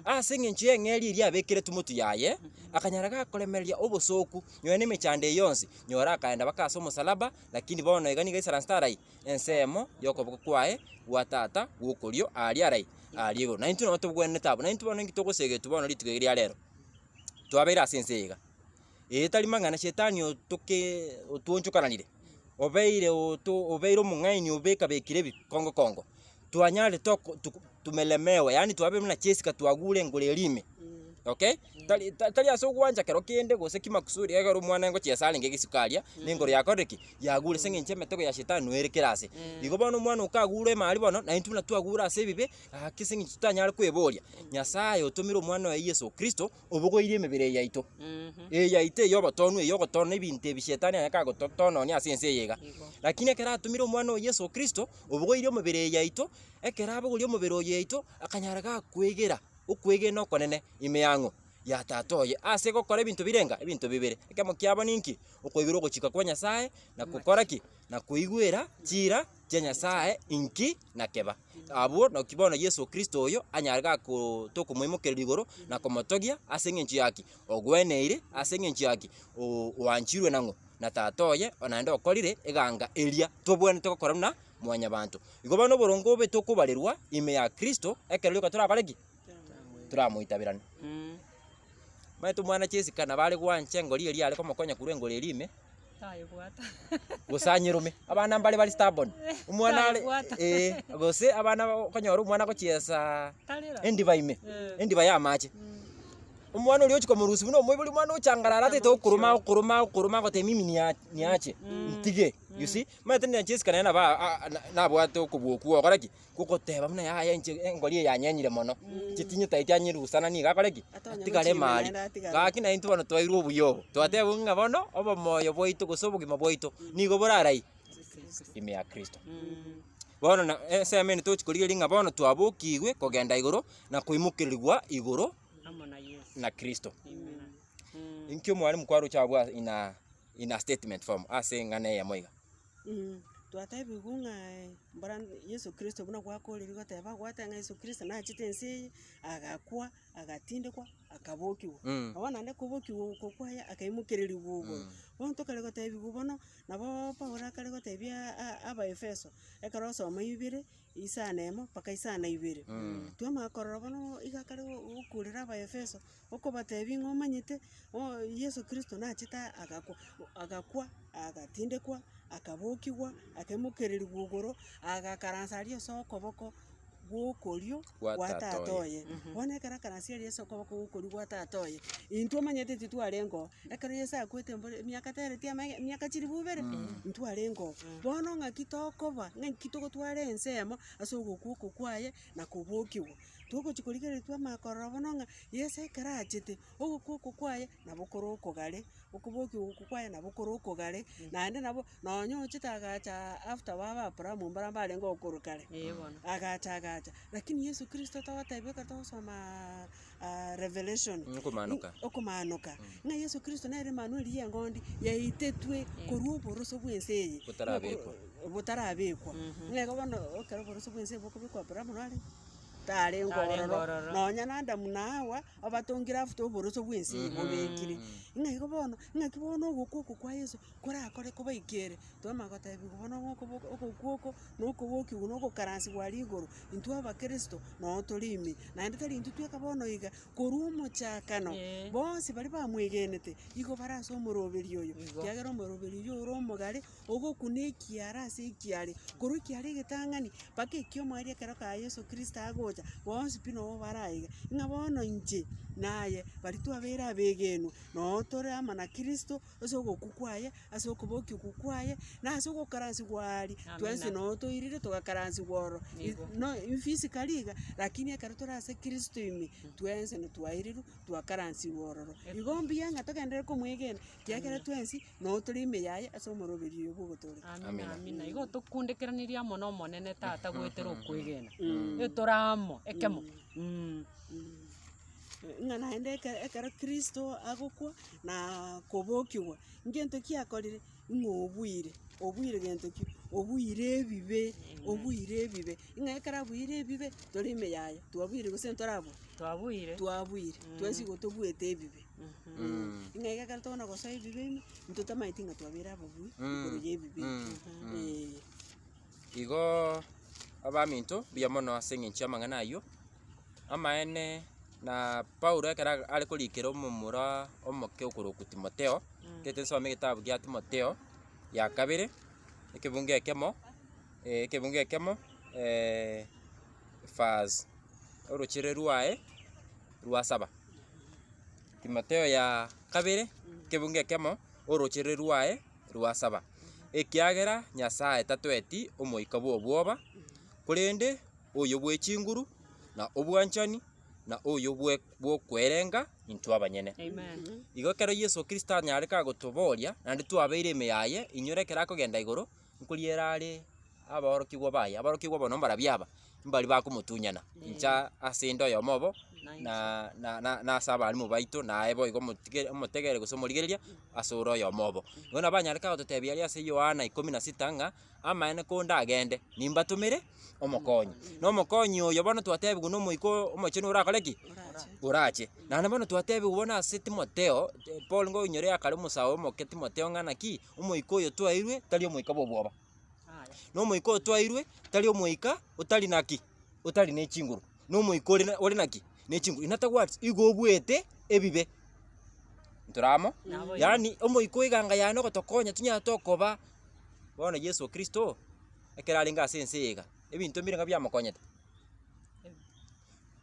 Speaker 3: Ase eng'encho y'eng'eria eria abekeretwe motwe yaye, akanyara gakoremereria obosooku, nonya na emechando eye yonsi, nyora akaenda mpaka ase omosalaba, lakini bono iga nigo aisaransete arai ensemo y'okoboko kwaye gwa tata gw'okorio aria arai aria igoro. Naintwe nabo tobwenerete abwo, naintwe bono inki togosegetwa bono rituko eri ria rero, twabeire ase ense eye iga. Ee tari mang'ana shetani otoke otwonchokananire, obeire oto obeire omong'aini obekabekire ebikongo kongo, twanyarire toko tuku tumelemewa yaani twabeire buna chisika twagure engoro eria ime, okay. Tari tari ase ogwancha kero kende gose kimakusudi ekero omwana ngochiesa arenge egesuko aria, na engoro yakorire ki? Yagure ase eng'encho emetego ya shetani noere kera ase. Igo bono omwana okagure emari bono, na intwe buna twagure ase ebibe, gaki ase eng'encho totanyare kweboria, Nyasaye otomire omwana oye Yeso Kristo, obogoirie emebere eye yaito, eye yaito eye obotoonu eye ogotoona ebinto ebi shetani anyare kagototononia ase ense eye iga. Lakini ekero atomire omwana oye Yeso Kristo, obogoirie omobere eye yaito, ekero abogoria omobere oyo yaito, akanyara gakwegera okwegena okonene ime yang'o? Ya tata oye, ase gokora ebinto birenga? Ebinto bibere. Ekemo kiabo ninki? Okoigwera ogochika kwa Nyasaye, na gokora ki? Na koigwera chiira chia Nyasaye inki na keba. Abwo naki bono Yeso Kristo oyo anyare gakoo tokomoimokereria igoro na komotogia ase eng'encho ya ki? Ogweneire ase eng'encho ya ki? Oo oanchirwe nang'o? Na tata oye, naende okorire eganga eria tobwenerete gokora buna mwanyabanto. Igo bono oboronge obe tokobarerwa ime ya Kristo ekero rioka torakore ki? Toramoitaberane. Omanyete omwana Jessica nabo are gwancha engori eria are komokonya korwa engori eria ime,
Speaker 2: Tayebwata.
Speaker 3: gose anyerome. Abana mbare bare stubborn, omwana are
Speaker 2: Tayebwata.
Speaker 3: eh, gose abana okonyora omwana agochiesa
Speaker 2: Tarera.
Speaker 3: endiba ime,
Speaker 2: Eh.
Speaker 3: endiba ya amache. Omwana oria ochia komorusia buna omoibori omwana ochangarara atagete gokoroma agokoroma agokoroma agoteba mimi nia niache, ntige, you see. Omanyete na Jessica nere nabo a- a nabwate okobua okwo gokora ki? Gogoteba buna yaya inche engori eye yanyenyire mono, inche tinyetaeti anyerusana nigo akore ki?
Speaker 4: Atonye
Speaker 3: Atigare
Speaker 4: gochimena
Speaker 3: mari.
Speaker 4: naende atigare.
Speaker 3: Gaki na intwe bono twairwe obuya obo, twatebigwa ng'a bono, obomoyo bwaito gose obogima bwaito, nigo borarai ime ya Kristo. Bono na ensemo ende togochi korigereria ng'a bono twabokigwe kogenda igoro, na koimokererigwa igoro
Speaker 2: Amo na Yeso.
Speaker 3: na Kristo.
Speaker 2: Amen.
Speaker 3: Inki omwalimu kwaroche abwo ase in a in a statement form ase eng'ana eyemo iga?
Speaker 4: Twatebigwe ng'a mbora Yeso Kristo buna gwakorire goteba gwateba ng'a Yeso Kristo nachete ense eye, agakwa, agatindekwa, akabokigwa. Nabo naende kobokigwa oko kwaye akaimokererigwa igoro. Bono tokare gotebiwa bono, nabo Paulo akare gotebia a- abaefeso, ekero osoma ibere, isano emo mpaka isano ibere. Twamanya korora bono iga akare gokurera abaefeso, okobatebia ng'a omanyete, o Yeso Kristo nachete agakwa, agakwa, agatindekwa, akabokigwa, akaimokererigwa igoro, agakaransa aria ase okoboko gwokorio
Speaker 3: Gwa
Speaker 4: gwa
Speaker 3: tata
Speaker 4: tata
Speaker 3: oye.
Speaker 4: oye. Bono ekero akaransia aria ase okoboko gwokorio gwa tata oye, intwe omanyete titwarenge oo, ekero Yeso akwete mbore emiaka tereti amaege emiaka chilifu ibere, ntwarenge oo. Bono ng'aki tokoba, ng'aki togotwara ensemo ase ogokwa oko kwaye na kobokigwa. Togochi korigereria twamanya korora bono ng'a Yeso ekero achete, ogokwa oko kwaye nabo kore okogare, okobokigwa oko kwaye nabo kore okogare, naende nabo nonye ochete agacha after baba Abraham mbara mbarenge okorwa kare,
Speaker 2: Ee bono.
Speaker 4: agacha agacha. Lakini Yeso Kristo togotebia ekero togosomaaa Revelation,
Speaker 3: Okomanoka.
Speaker 4: okomanoka, ng'a Yeso Kristo nere Emmanuel ya eng'ondi yaitetwe korwa oboroso bwa ense eye,
Speaker 3: Botarabekwa.
Speaker 4: botarabekwa. Ng'a igo bono ekero oboroso bwa ense bokobekwa Abraham nare tarenge
Speaker 2: Tarenge
Speaker 4: ororo,
Speaker 2: ororo.
Speaker 4: nonya na Adamu na Hawa, obatongire after oboroso bwa ense eye bobekire. Ng'a igo bono, ng'aki bono ogokwa oko kwa Yeso korakore kobaikere, twamanya gotebiwa bono ng'a okobo ogokwa oko, na okobokigwa na ogokaransigwa aria igoro, intwe abakristo noo tore ime. Naende tari intwe tweka bono iga, korwa omochakano,
Speaker 2: Ee.
Speaker 4: bonsi baria bamwegenete, igo bare ase omoroberi oyo,
Speaker 2: Igo.
Speaker 4: ekiagera omoroberi oywo ore omogare, ogokuna ekiara ase ekiare, korwa ekiara egetang'ani, mpaka ekiomoerio ekero kaa Yeso Kristo agocha, bonsi pi noo bare aiga. Ng'a bono inche, naye, baria twabeire abegenwa, noo tore amo na Kristo, ase ogokwa kwaye, ase okobokigwa kwaye, na ase ogokaransigwa aria, twensi
Speaker 2: Amina.
Speaker 4: noo toirire togakaransigwa ororo.
Speaker 2: Nigo.
Speaker 4: No physically iga, lakini ekero tore ase Kristo ime, twensi notwairirwe, twakaransigwa ororo. Igo mbuya ng'a togenderere komwegena, ekiagera twensi, noo tore ime yaye ase omoroberi oyo bwa ogotooreka.
Speaker 2: Amina,
Speaker 3: Amina.
Speaker 2: amina. Igo tokundekeranirie amo na Omonene Tata goetera okwegena. Etore amo, ekemo.
Speaker 4: Ng'a naende eke ekero Kristo agokwa na kobokigwa, ngento ki akorire? Ng'a obuire, obuire gento ki? Obuire ebibe, obuire ebibe, ng'a ekero abuire ebibe, tore ime yaye, twabuire gose ntorabua?
Speaker 2: Twabuire.
Speaker 4: Twabuire, twensi igo tobuete ebibe. Ng'a iga ekero tokona gosoa ebibe ime, ntotamanyeti ng'a twabeire ababui igoro ya ebibe ebio, eh.
Speaker 3: Igoo abaminto, mbuya mono ase eng'encho y'amang'ana ayio, amaene. Na Paulo ekero are korikera omomura omoke okorokwa Timotheo, ekero nsome egetabu gia Timotheo ya kabere, ekebungo ekemo, ekebungo ekemo verse orochere rwaye rwa saba. Timotheo ya kabere, ekebungo ekemo, orochere rwaye rwa saba. Ekiagera Nyasaye tatoeti omoika bw'obwoba, korende oyo bwe chinguru, na obwanchani, na oyo bwe bw'okwerenga intwe abanyene.
Speaker 2: Amen.
Speaker 3: Igo ekero Yeso Kristo anyare kagotoboria, naende twabeire ime yaye, inyora ekero akogenda igoro, nkoriera are abaorokigwa baye, abaorokigwa bono mbarabwo aba, mbari bakomotunyana, inche ase inde oyomo obo, na na na na ase abalimu baito, naye boigo omotige omotegere gose omorigereria, ase ore oyomo obo. Igo nabo anyare kagototebia aria ase Yohana ikomi na sita ng'a, amaene kondagende, nimbatomere omokonyi. Na omokonyi oyo bono twatebiwa na omoika omochenu orakore ki? Orache. Naende bono twatebiwa bono ase Timotheo, Paul ngoinyore akare omosae omoke Timotheo ng'a naki, omoika oyo twaeirwe tari omoika bwa obwoba. Na omoika oyo twaeirwe tari omoika otari naki? Otari ne chinguru, na omoika ore ore naki? Ne chinguru. In other words, igo obwete ebibe. Ntore amo? Yaani omoika o eganga yane ogotokonya tonyare tokoba bono Yeso Kristo, ekero arenge ase ense eye iga, ebinto mbire ng'a biamokonyete?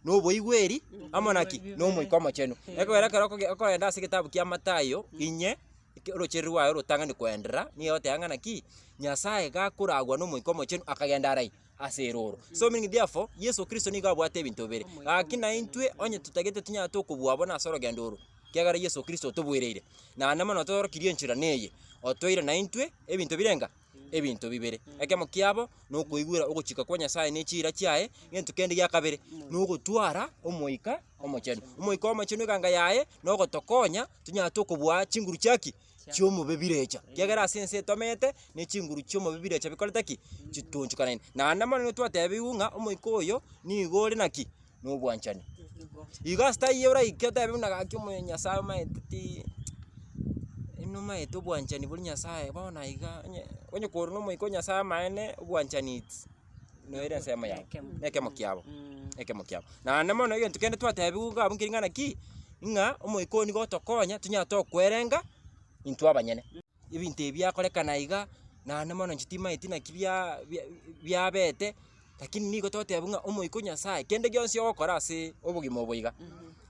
Speaker 3: Na oboigweri amo naki? Na omoika omochenu. Ekero ekero okoge okoenda ase egetabu kia Mathayo, inye, eke orochere rwaye orotang'ani koenderera, nigo egoteba ng'a naki, Nyasaye gakoragwa na omoika omochenu akagenda arai ase eroro. So meaning therefore, Yeso Kristo nigo abwate ebinto bibere, gaki naintwe onye totagete tonyare tokobua bono ase orogendo oro, ekiagera Yeso Kristo otobuereire, naende mono otorokirie enchera neye, otoire naintwe ebinto birenga? Ebinto bibere. Ekemo kiabo, nokoigwera ogochika kwa Nyasaye ne chiira chiaye, egento kende gia kabere, nogotwara omoika omochenu. Omoika omochenu eganga yaye, nogotokonya tonyare tokobua chinguru chia ki? Chi'omobe birecha. Ekiagera ase ense etomete, ne chinguru chi'omobe birecha bikorete ki? Chitonchokanaine. Naende mono nigo twatebiwu ng'a omoika oyo, nigo ore naki? Na obwanchani. Igo ase taiyo oraike otebe buna gaki omoyo Nyasaye omanyete ti nomaete obwanchani boria Nyasaye bono iga onye onye korwa na omoika o Nyasaye amaene obwanchani its noere ensemo yabo, na ekemo kiabo, ekemo kiabo. Naende mono egento kende twatebiwu iga abwo nkeri ng'a naki, ng'a omoika oyo nigo otokonya tonyare tokwerenga intwe abanyene. Ebinto ebi biakorekana iga, naende mono inche timaeti naki bia bia biabete, lakini nigo togoteba ng'a omoika o Nyasaye kende gionsi ogokora ase obogima obo iga,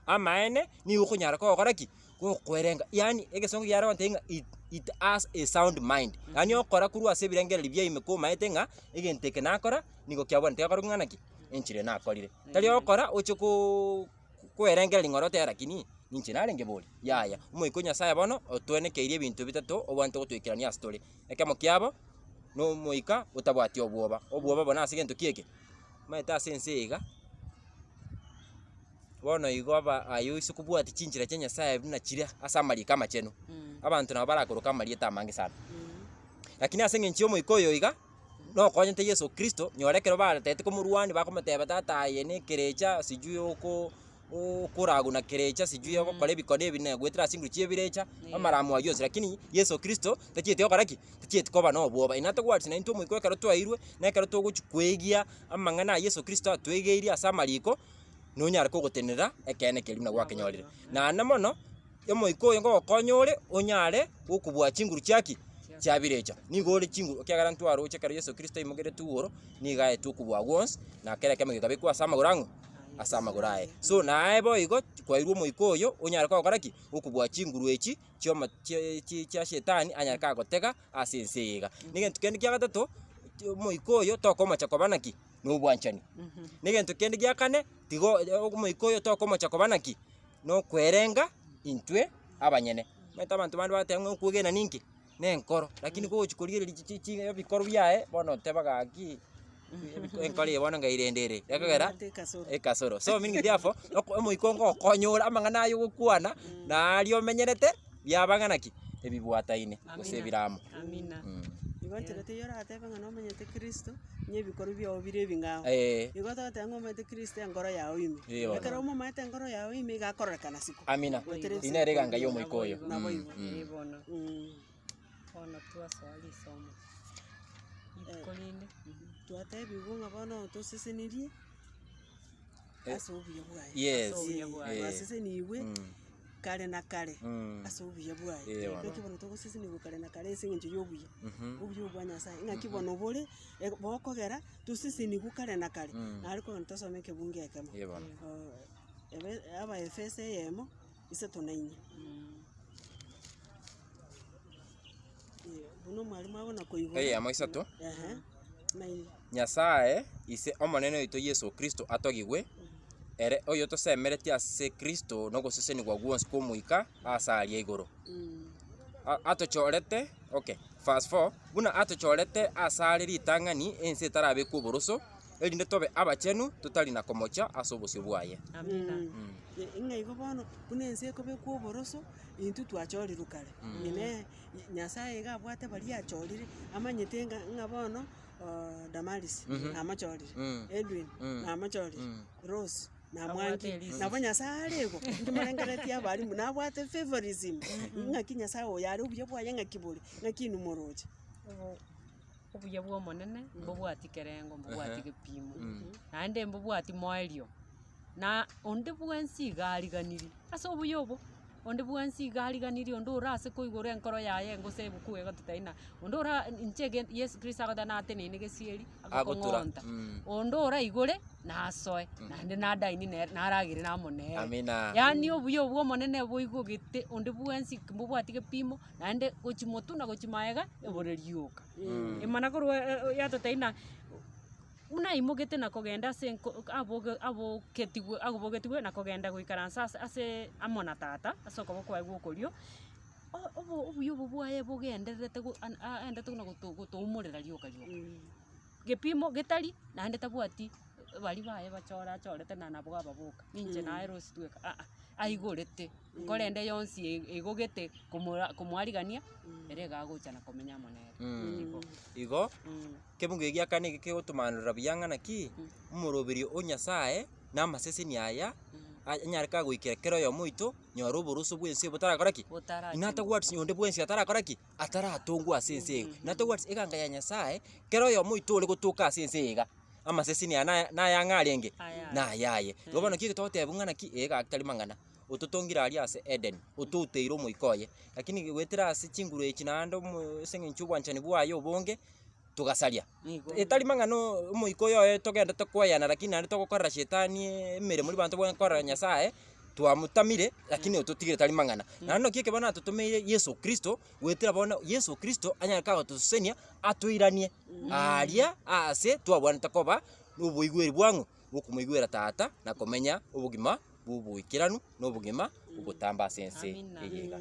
Speaker 3: amaene nigo okonyara kogokora ki? Gokwerenga yaani egesongo kiare gontebia ng'a it it has a sound mind, yaani okora korwa ase ebirengererio bia ime komaete ng'a egento eke nakora nigo kiabwanete gekore ng'a naki? Enchera eye nakorire. Tari ogokora oche koooo koerengereria ng'a ore otebe lakini ninche narenge bori? Yaya, omoika o Nyasaye bono otwenekeirie ebinto bitato obwanete gotoikerania ase tore. Ekemo kiabo, na omoika otabwati obwoba, obwoba obo nase gento ki eke? Omanyete ase ense eye iga, bono igo aba aye oise kobwatia chinchera chia Nyasaye buna chiria ase amariko amachenu, abanto nabo barakoroke amarieta amange sana. Lakini ase eng'encho ya omoika oyo iga, nokonyete Yeso Kristo, nyora ekero baretete komorwania bakomoteba tata aye na ekerecha sijui oko okoragwa na kerecha sijui ogokora ebikone ebi na goetera ase chinguru chia ebirecha, amaramo aywo onsi lakini Yeso Kristo, tachieti gokora ki? Tachieti koba na obwoba. Inwe togwati naintwe omoika ekero twaeirwe, na ekero togochia kwegia amang'ana a Yeso Kristo atwegeirie ase amariko, nonyare kogotenenera ekeene keria buna gwakenyorire. Naende mono, omoika oyo ngogokonya ore, onyare gokobua chinguru chia ki? Chia birecha. Nigo ore chinguru ekiagera ntwaroche ekero Yeso Kristo aimokeretwe igoro, nigo aetwe okobua gwonsi, na kera ekemo gekabekwa ase amagoro ang'o? Ase amagoro aye. So naye boigo, kwairwe omoika oyo, onyare kogokora ki? Gokobua chinguru echi chioma chie chi chia shetani anyare kagotega ase ense eye iga. Na egento kende kia gatato, omoika oyo tokomocha koba naki? Na obwanchani. Na egento kende gia kane, tigo omoika oyo tokomocha koba naki? Na okwerenga intwe abanyene. Omanyete abanto bande bagoteba ng'a okwegena ninki? Na enkoro, lakini gochi korigereria chi chi chi ebikoro biaye, bono oteba gaki enkoro eye bono ngai rende ere, ekogera ekasoro. So meaning therefore, oko omoika ngogokonya ore amang'ana aya ogokwana, naria omenyerete, biaba ng'a naki, ebibwataine gose
Speaker 2: Amina.
Speaker 3: ebiramo.
Speaker 2: Amina.
Speaker 4: Igo nchera teiyo oratebe ng'a nomanyete Kristo, onye ebikorwa biago bire ebing'ao.
Speaker 3: Eh.
Speaker 4: Igo togoteba ng'a omanyete Kristo enkoro yao ime.
Speaker 3: Eh, bono.
Speaker 4: Ekero omomaete enkoro yao ime iga akororekana siko.
Speaker 3: Amina.
Speaker 4: Goetera
Speaker 3: Eri nere eganga ya omoika oyo.
Speaker 4: Nabo igo.
Speaker 2: Eh, bono. Bono twasoa risomo. Rituko rinde.
Speaker 4: Twatebigwe ng'a bono tosesenirie. Ase obuya bwaye.
Speaker 3: Yes.
Speaker 2: Ase obuya bwaye.
Speaker 3: Eh.
Speaker 4: Twasesenigwe kare na kare ase obuya bwaye.
Speaker 3: Eh, bono.
Speaker 4: Naki bono togosesenigwa kare na kare ase eng'encho ya obuya, obuya obwo bwa Nyasaye. Ng'aki bono bore, bokogera tosesenigwe kare na kare, nare kogenda tosome ekebungo ekemo.
Speaker 3: Eh, bono.
Speaker 4: Ebe Abaefeso eyemo, isato na inye. Buna omwalimu agona koigora.
Speaker 3: Eyemo isato.
Speaker 4: Ehe, na inye.
Speaker 3: Nyasae, Ise Omonene oito Yeso Kristo atogigwe, ere oyotosemeretie ase Kristo nogosesenigwa gwonsi kw'Omoika aase aria igoro. A- Atochorete, okay, verse 4, buna atochorete asare ritang'ani ense etarabekwa oboroso, erinde tobe abachenu totari na komocha ase obosio bwaye.
Speaker 2: Amina.
Speaker 4: Ng'a igo bono, buna ense ekobekwa oboroso, intwe twachorirwe kare. Inee, Nyasaye iga abwate baria achorire, amanyete ng'a ng'a bono Damaris namochorire, Edwin namochorire, Rose
Speaker 2: Abwate
Speaker 4: namwanchire.
Speaker 2: erisi.
Speaker 4: Nabo Nyasaye are igo, intwe morengereretie abalimu, nabwate favourism, ng'aki Nyasaye oyo are obuya bwaye ng'aki bore, ng'aki inwe moroche.
Speaker 2: Obo obuya bwa omonene, mbobwati kerengo, mbobwati gepimo, naende mbobwati moerio, na onde bwensi iga ariganirie ase obuya obo, onde bwensi iga ariganirie onde orase koigora enkoro yaye gose ebuku egototebia ng'a onde ora inche ege yesu kristo agoteba nateneine gesieri,
Speaker 3: Agotura,
Speaker 2: agokong'onta, onde oraigore, nasoe, naende nadaini nere naragere amo nere.
Speaker 3: Amina.
Speaker 2: Yaani obuya obwo omonene boigogete onde bwensi mbobwati gepimo, naende gochia motwe na gochia maega, ebore rioka. Emana korwa yatotebia ng'a buna aimogete na kogenda ase enko aboge aboketigwe abogetigwe na kogenda goikaransa ase ase amo na tata, ase okoboko kwaye gwa okorio, o- obo obuya obo bwaye bogendererete go an aendete buna goto gotoumorera rioka rioka. Gepimo getari, naende tabwati baria baye bachore achorete na nabwo ababoka, ninche naye Rose tweka aa, aigorete, korende yonsi e- egogete komora komoarigania, ere iga agocha na komenya amo nere, igo.
Speaker 3: Igo, kebungo eke gia kane nigo kegotomanorera buya ng'a naki, omoroberio o Nyasaye na amaseseni aya, anyare kagoikera kera oyomo oito, nyora oboroso bwa ense botarakora ki?
Speaker 2: Botarachimwa.
Speaker 3: Inatagwati onde bwensi atarakora ki? Ataratongwa ase ense eye. Natagwati eganga ya Nyasaye, kera oyomo oito ore gotoka ase ense eye iga, amaseseni aya naya nayang'e arenge?
Speaker 2: Ayaye.
Speaker 3: Nayaye. Igo bono ki togoteba ng'a naki, eh gaki tari mang'ana, ototongire aria ase Eden, otouteire omoika oye, lakini goetera ase chinguru echi naende omo ase eng'encho ya obwanchani bwaye obonge, togasaria.
Speaker 2: Nigo.
Speaker 3: Etari mang'ana oo omoika oyo oye togendete koyana lakini naende togokorera shetani emeremo riria abanto bagokorera nyasaye, twamotamire lakini ototigire tari mang'ana. Naende naki ekero natotomeire yeso kristo, goetera bono yeso kristo anyare kagotosesenia atoiranie aria ase twabwanete koba na oboigweri bwang'o, bwokomoigwera tata na komenya obogima bwa oboikeranu na obogima obotambe ase ense
Speaker 2: Amina.
Speaker 3: eye iga.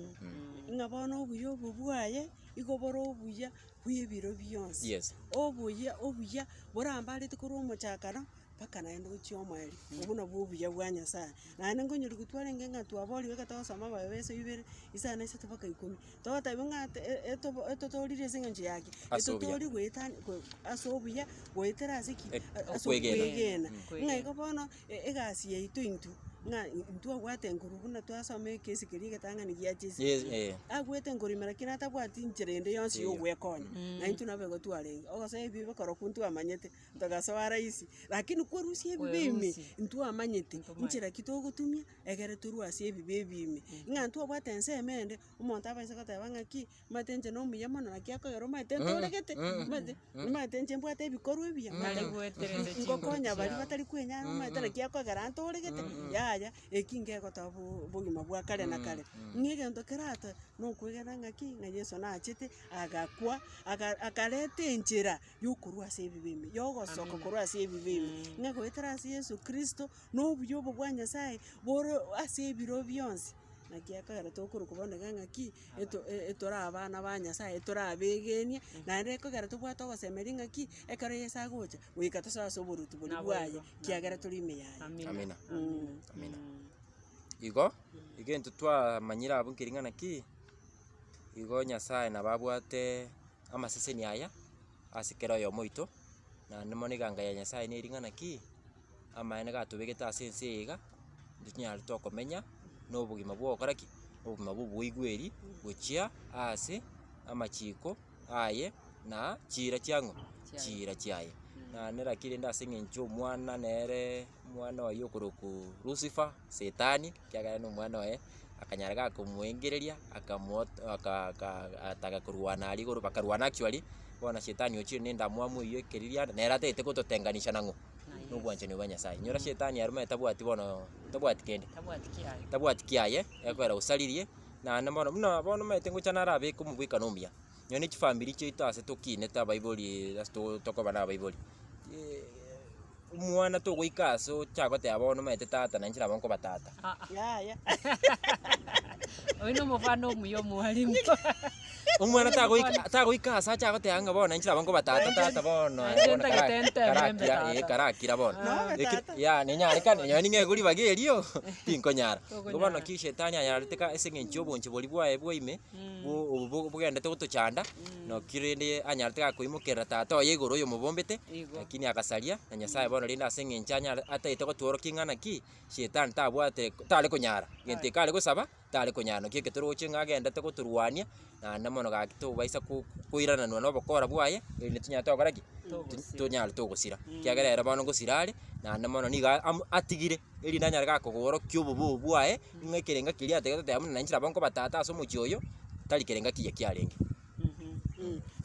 Speaker 4: Ng'a bono obuya obo bwaye, igo bore obuya bwa ebiro bionsi.
Speaker 3: Yes.
Speaker 4: Obuya obuya borambarete korwa omochakano mpaka naende gochia omoerio, obwo nabwo obuya bwa Nyasaye. Naende nkonyora twarenge ng'a twaborigwe ekero togosoma abaefeso ibere, isano na isato mpaka ikomi, togotebiwa ng'a ete etobo etotorire ase eng'encho ya ki?
Speaker 3: Ase obuya.
Speaker 4: Etotori goetani go ase obuya, goetera ase ki? Ase
Speaker 3: okwegena.
Speaker 4: okwegena. Ng'a igo bono, egasi yaito intwe, ng'a intwe abwate nguru buna twasoma ekesi keria egetang'ani gia Jesu.
Speaker 3: Yes, eh.
Speaker 4: Agwete nguru ime lakini atabwati nchera ende yonsi ya
Speaker 3: Eyo.
Speaker 4: ogwekonya, na intwe nabo igo twarenge, ogosoa ebibe korokwo ntwamanyete, togasoa rahisi, lakini kwerusia ebibe ime,
Speaker 2: Kwerusia.
Speaker 4: ntwamanyete,
Speaker 2: Ntomanyete.
Speaker 4: nchera ki togotumia, egere torwe ase ebibe ebi ime. Ng'a ntwabwate ensemo ende, omonto abaise goteba ng'aki, omanyete inche na omuya mono naki akogera omanyete ntoregete, omanyete omanyete inche mbwate ebikorwa ebiya,
Speaker 2: Nari
Speaker 4: omanyete
Speaker 2: goeterera chinguru
Speaker 4: ngokonya baria
Speaker 2: chiabo.
Speaker 4: batari kwenyara omanyete naki akogera ntoregete, yaya eki ngegotoa bo bogima bwa kare na kare. Ng'a egento keratoe, nokwegena ng'aki, ng'a Yeso nachete, agakwa, aga akareta enchera ya okorwa ase ebibe ime, ya ogosoka korwa ase ebibe ime. Ng'a goetera ase Yeso Kristo, na obuya obo bwa Nyasaye, bore ase ebiro bionsi, naki ekogera tokorokwa bono iga ng'aki, eto etore abana ba Nyasaye, tore abegenia, naende ekogera tobwate ogosemeria ng'aki, ekero Yeso agocha, goika tosoe ase oboruoti boria bwaye,
Speaker 2: Naboigo,
Speaker 4: kiagera tore ime yaye.
Speaker 2: Amina.
Speaker 3: Amina. Amina. Igo, egento twamanyire abwo nkeri ng'a naki, igo Nyasaye nabo abwate amaseseni aya, ase kera oyomo oito, naende mono eganga ya Nyasaye neri ng'a naki, amaene gatobegete ase ense eye iga, ntonyare tokomenya na obogima bwa ogokora ki? Obogima bwa oboigweri gochia ase amachiko aye na chiira chia ng'o?
Speaker 2: Chiaye.
Speaker 3: Chiira chiaye. Naende lakini rende ase eng'encho omwana nere omwana oyio okorokwa Lucifer, setani, ekiagera na omwana oye, akanyara gakomoengereria, akamoa aka aka ataka korwana aria igoro bakarwana actually, bono shetani ochire na endamwamu eywo ekeririanda, nere atagete gototenganisha nang'o? Na obwanchani bwa Nyasaye. Inyora shetani aria omanyete tabwati bono tabwati kende,
Speaker 2: Tabwati kiaye.
Speaker 3: tabwati kiaye, ekogera osaririe, naende bono buna bono omanyete ngocha narabeke omobwekano omuya. Nonya ne chifamiri chiaito ase tokinete abaibori ase to tokoba na abaibori, omwana togoika ase ochake goteba bono omanyete tata na inche nabo nkoba tata.
Speaker 4: Yaya.
Speaker 2: Oyio na omofano omuya omwalimu.
Speaker 3: Omwana tagoika tagoika ase ache agoteba ng'a bono inche nabo nkoba tata tata bono
Speaker 2: Nainche
Speaker 3: bono
Speaker 2: ntagete
Speaker 3: kara
Speaker 2: nteme mbe
Speaker 3: karakira eh
Speaker 2: tata.
Speaker 3: karakira bono.
Speaker 4: Nobe
Speaker 3: Eki
Speaker 4: tata.
Speaker 3: ya nenyarekane nonye ning'e ribaga erio, tinkonyara. Igo bono
Speaker 2: Tokonyara.
Speaker 3: ki shetani anyarete ka ase eng'encho ya obonche boria bwaye bwa ime. Obo bogendete gotochanda, naki rende anyarete gakoimokerera tata oye igoro oyomobombete,
Speaker 2: Igo.
Speaker 3: lakini agasaria, na Nyasaye bono rende ase eng'encho anyare ataete gotworokia ng'a naki, shetani tabwate tare konyara, gento eke are gosaba, tare konyara. Naki eke toroche ng'a agendete gotorwania, naende mono gaki tobaisa ko koirananwa na obokora bwaye, erinde tonyare togokora ki?
Speaker 2: Togosira.
Speaker 3: Tonyare togosira. Ekiagera ere bono ngosira are, naende mono nigo amo atigire, erinde anyare gakogorokia obobe obwo bwaye. Ng'a ekerenga keria atagete goteba buna nainche nabo nkoba tata ase omochie oyo, tari kerenga kiya kiarenge.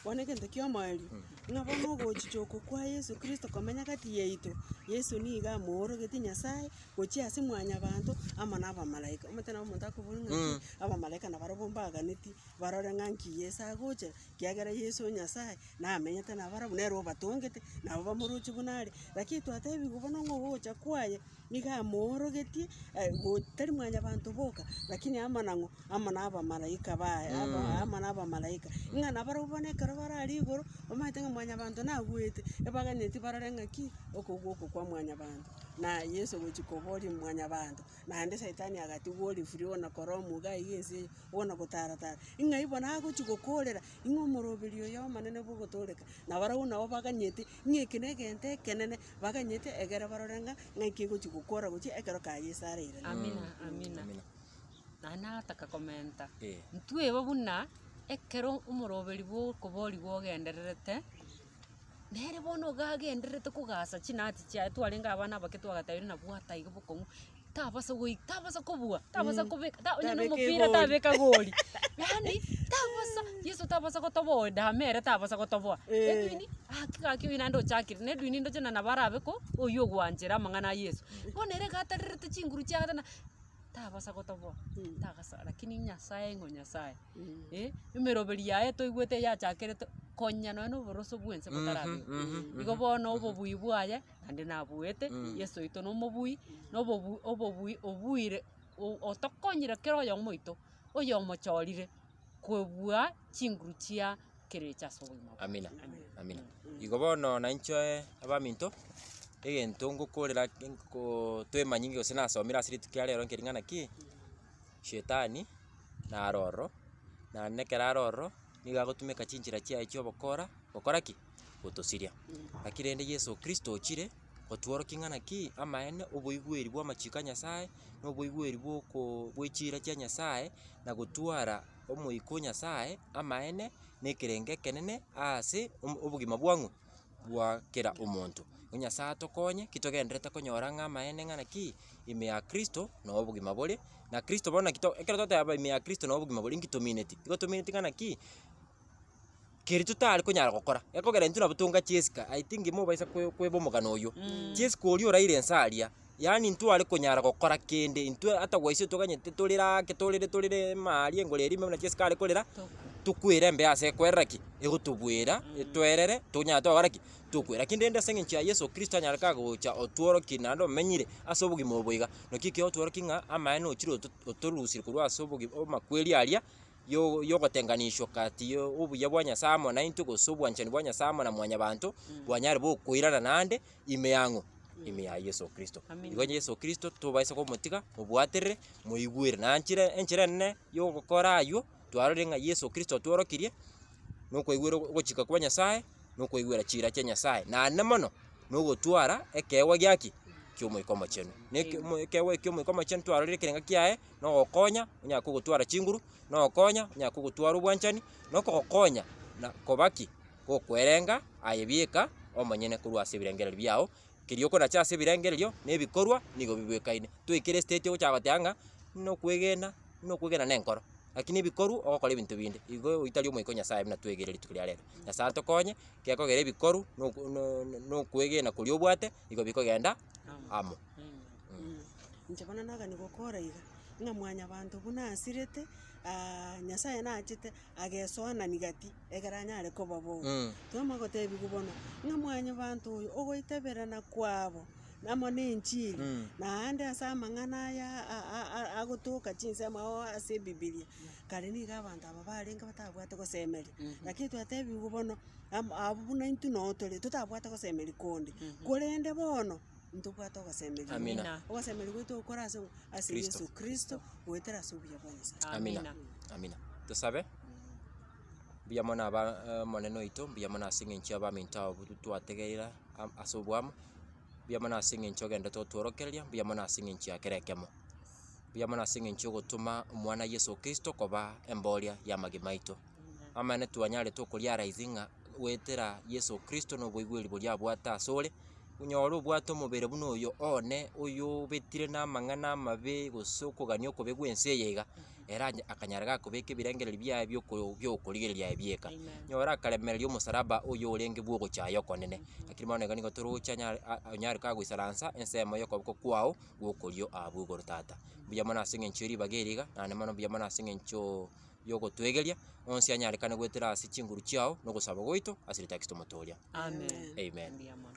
Speaker 4: Bono egento kia omoerio, ng'a bono ogochicha oko kwa Yeso Kristo komenya gati yaito, Yeso nigo amoorogetie Nyasaye, gochia ase mwanyabanto, amo na abamalaika. Omanyete nabo omonto akobora ng'a ki, abamalaika nabarobwo mbaganeti, barore ng'a nki Yeso agocha, ekiagera Yeso o Nyasaye, namenyete nabarabwo, nere obatongete, nabo bamoroche buna are. Lakini twatebiwa bono ng'a ogocha kwaye. Nigo amoorogetie go tari mwanyabanto boka, lakini amo nang'o? Amo na abamalaika baye, aba amo na abamalaika. Ng'a nabarabwo bono ekero bare aria igoro, bamaete ng'a mwanyabanto nagwete, ebaganetie barore ng'aki, okogwa oko kwa mwanyabanto. Na Yeso gochia koboria mwanyabanto, naende saitani agatigwa ore free ona kora omuga iga ense eye, ona gotara tara. Ng'ai bono agochia gokorera, ing'o omoroberi oyo omonene bwa ogotoreka, nabarabwo nabo baganyete, ng'a eke na egento ekenene, Baganyete egere barore ng'a ng'aki egochia gokora gochia ekero ka Yeso arairane.
Speaker 2: Amina, amina.
Speaker 3: Amina.
Speaker 2: Naende nataka komenta,
Speaker 3: Eh.
Speaker 2: ntweba buna ekero omoroberi bwa okoborigwa ogendererete, nere bono iga agendererete kogasa chinati chiaye twarenge abana abake twagatebiwa nabwata iga bokong'u. Tabasa goi tabasa kobua, tabasa kobeka ta onye na
Speaker 4: Tabeka
Speaker 2: omopira
Speaker 4: egoli.
Speaker 2: tabeka goli, yaani tabasa yeso tabasa gotoboa edama ere tabasa gotoboa,
Speaker 4: Eh.
Speaker 2: edwini gaki gaki oywo naende ochakire, na edwini ndoche na nabo arabe ko, oywo ogwanchera amang'ana a yeso. Bono ere iga atarerete chinguru chiaye na tabasa gotoboa, tagasa lakini nyasaye ng'o nyasaye, eh, emeroberi yaye toigwete yachakerete konya nonye na oboroso bwa ense botarabekwa. Igo bono obobui bwaye. naende nabuete, Yeso oito nomobui, na obobu obobui obuire o- otokonyire kera oyomo oito, oyomochorire kobua chinguru chia kerecha ase obogima bwaye.
Speaker 3: Amina, amina. Igo bono nainche abaminto, egento ngokorera nkoo toemanyie gose nasomire ase rituko ria rero nkeri ng'a naki, shetani naro ororo, naende ekero are ororo, nigo agotumeka chinchera chiaye chia obokora, gokora ki? Gotosiria. Lakini rende Yeso Kristo ochire, gotworokia ng'a naki, amaene oboigweri bwa amachiko a Nyasaye, na oboigweri bwa okoo bwe chiira chia Nyasaye, na gotwara omoika o Nyasaye, amaene, na ekerengo ekenene ase omo obogima bwang'o? Bwa kera omonto. Nyasaye atokonye, ki togendererete konyora ng'a amaene ng'a naki, ime ya Kristo, noo obogima bore, na Kristo bono naki to ekero toteba ime ya Kristo noo obogima bore, inki tomineti? Igo tomineti ng'a naki, keria totare konyara gokora, gekogera intwe nabo tonga chiesika, I think mobaisa koe koeba omogano oywo. Chiesika oria oraire nse aria, yaani ntware konyara gokora kende, intwe ata gwaisire toganyete torere ake torere torere ime aria engoro eria ime buna chiesika are korera, tokwere embeo ase ekwerera ki? Egotobwera, etwerere, tonyare togokora ki? Tokwera. Lakini rende ase eng'encho ya Yeso Kristo anyare kagocha otworokie naende omenyire ase obogima obo iga, naki ekiagotworokia ng'a amaene ochire oto otorusire korwa ase obogi amakweri aria, yo yogotenganishwa kati ya obuya bwa Nyasaye amo naintwe gose obwanchani bwa Nyasaye amo na mwanyabanto, bwanyare bokoirana naende ime ya ng'o? Ime ya Yeso Kristo.
Speaker 2: Amina.
Speaker 3: Igo Yeso Kristo tobaisa komotiga, mobwaterere, moigwere. Nanchire enchera enene ya ogokora aywo, twarorire ng'a Yeso Kristo otworokirie, na okoigwera ogochika kwa Nyasaye, na okoigwera chiira chia Nyasaye. Naende mono, na ogotwara ekeegwa gia ki? Kia omoika omochenu. Na eke omo ekeegwa ekio omoika omochenu twarorire ekerenga kiaye, na ogokonya, onyare kogotwara chinguru, na ogokonya, onyare kogotwara obwanchani, na okogokonya na koba ki? Gokwerenga aye bieka. omonyene korwa ase ebirengererio biago, keria okonacha ase ebirengererio na ebikorwa nigo bibwekaine. Toikere estate ogochaka goteba ng'a buna okwegena, buna okwegena na enkoro, lakini ebikorwa ogokora ebinto binde, igo oywo tari omoika o Nyasaye buna twegerire rituko ria rero. Nyasaye atokonye, gekogera ebikorwa na oko na na okwegena koria obwate, nigo bikogenda amo.
Speaker 4: Inche bono nagani gokora iga, ng'a mwanyabanto buna asirete, Nyasaye nachete agesoanani gati, ekero anyare koba bono. Twamanya gotebiwa bono, ng'a mwanyabanto oyo ogoitaberana kwabo, amo na enchiri, naende ase amang'ana aya a- a- a- agotoka chinsemo ao ase ebibiria, kare nigo abanto aba barenge batabwate gosemeria, lakini twatebiwe bono, am- abwo buna intwe noo tore, totabwate gosemeria konde, korende bono, ntobwate ogosemeria
Speaker 3: Amina.
Speaker 4: Ogosemeria gwaito gokore ase ng'o? Ase
Speaker 3: Kristo.
Speaker 4: Yeso Kristo, goetera ase obuya bwa Nyasaye.
Speaker 3: Amina.
Speaker 2: Amina.
Speaker 3: Amina. Tosabe. Mbuya mono aba omonene oito, mbuya mono ase eng'encho ya abaminto abwo twategerera am- ase oboamo, mbuya mono ase eng'encho ogenderete gotworokereria, mbuya mono ase eng'encho ya kera ekemo. Mbuya mono ase eng'encho yogotoma omwana Yeso Kristo koba emboria y'amagima aito. Amaene twanyarete okoriaraisi ng'a goetera Yeso Kristo na oboigweri boria abwate asore, onyore obwate omobere buna oyo one, oyobetire na amang'ana amabe gose okogania okobe gwa ense eye iga, ere anya akanyara gakobeka ebirengererio biaye bioko biokorigereria aye bieka. Nyora akaremereria omosalaba oyo orenge bwa ogochaya okonene, lakini bono iga nigo toroche anyare a- onyare kagoisaransa ensemo ya okoboko kwao gwa okorio abwo igoro tata. Mbuya mono ase eng'encho ya ribaga eri iga, naende mono mbuya mono ase eng'enchoo ya ogotwegeria, onsi anyarekane goetera ase chinguru chiao, na ogosaba gwaito ase erieta ya Kristo omotoria.
Speaker 2: Amen.
Speaker 3: Amen.
Speaker 2: Mbuya mono.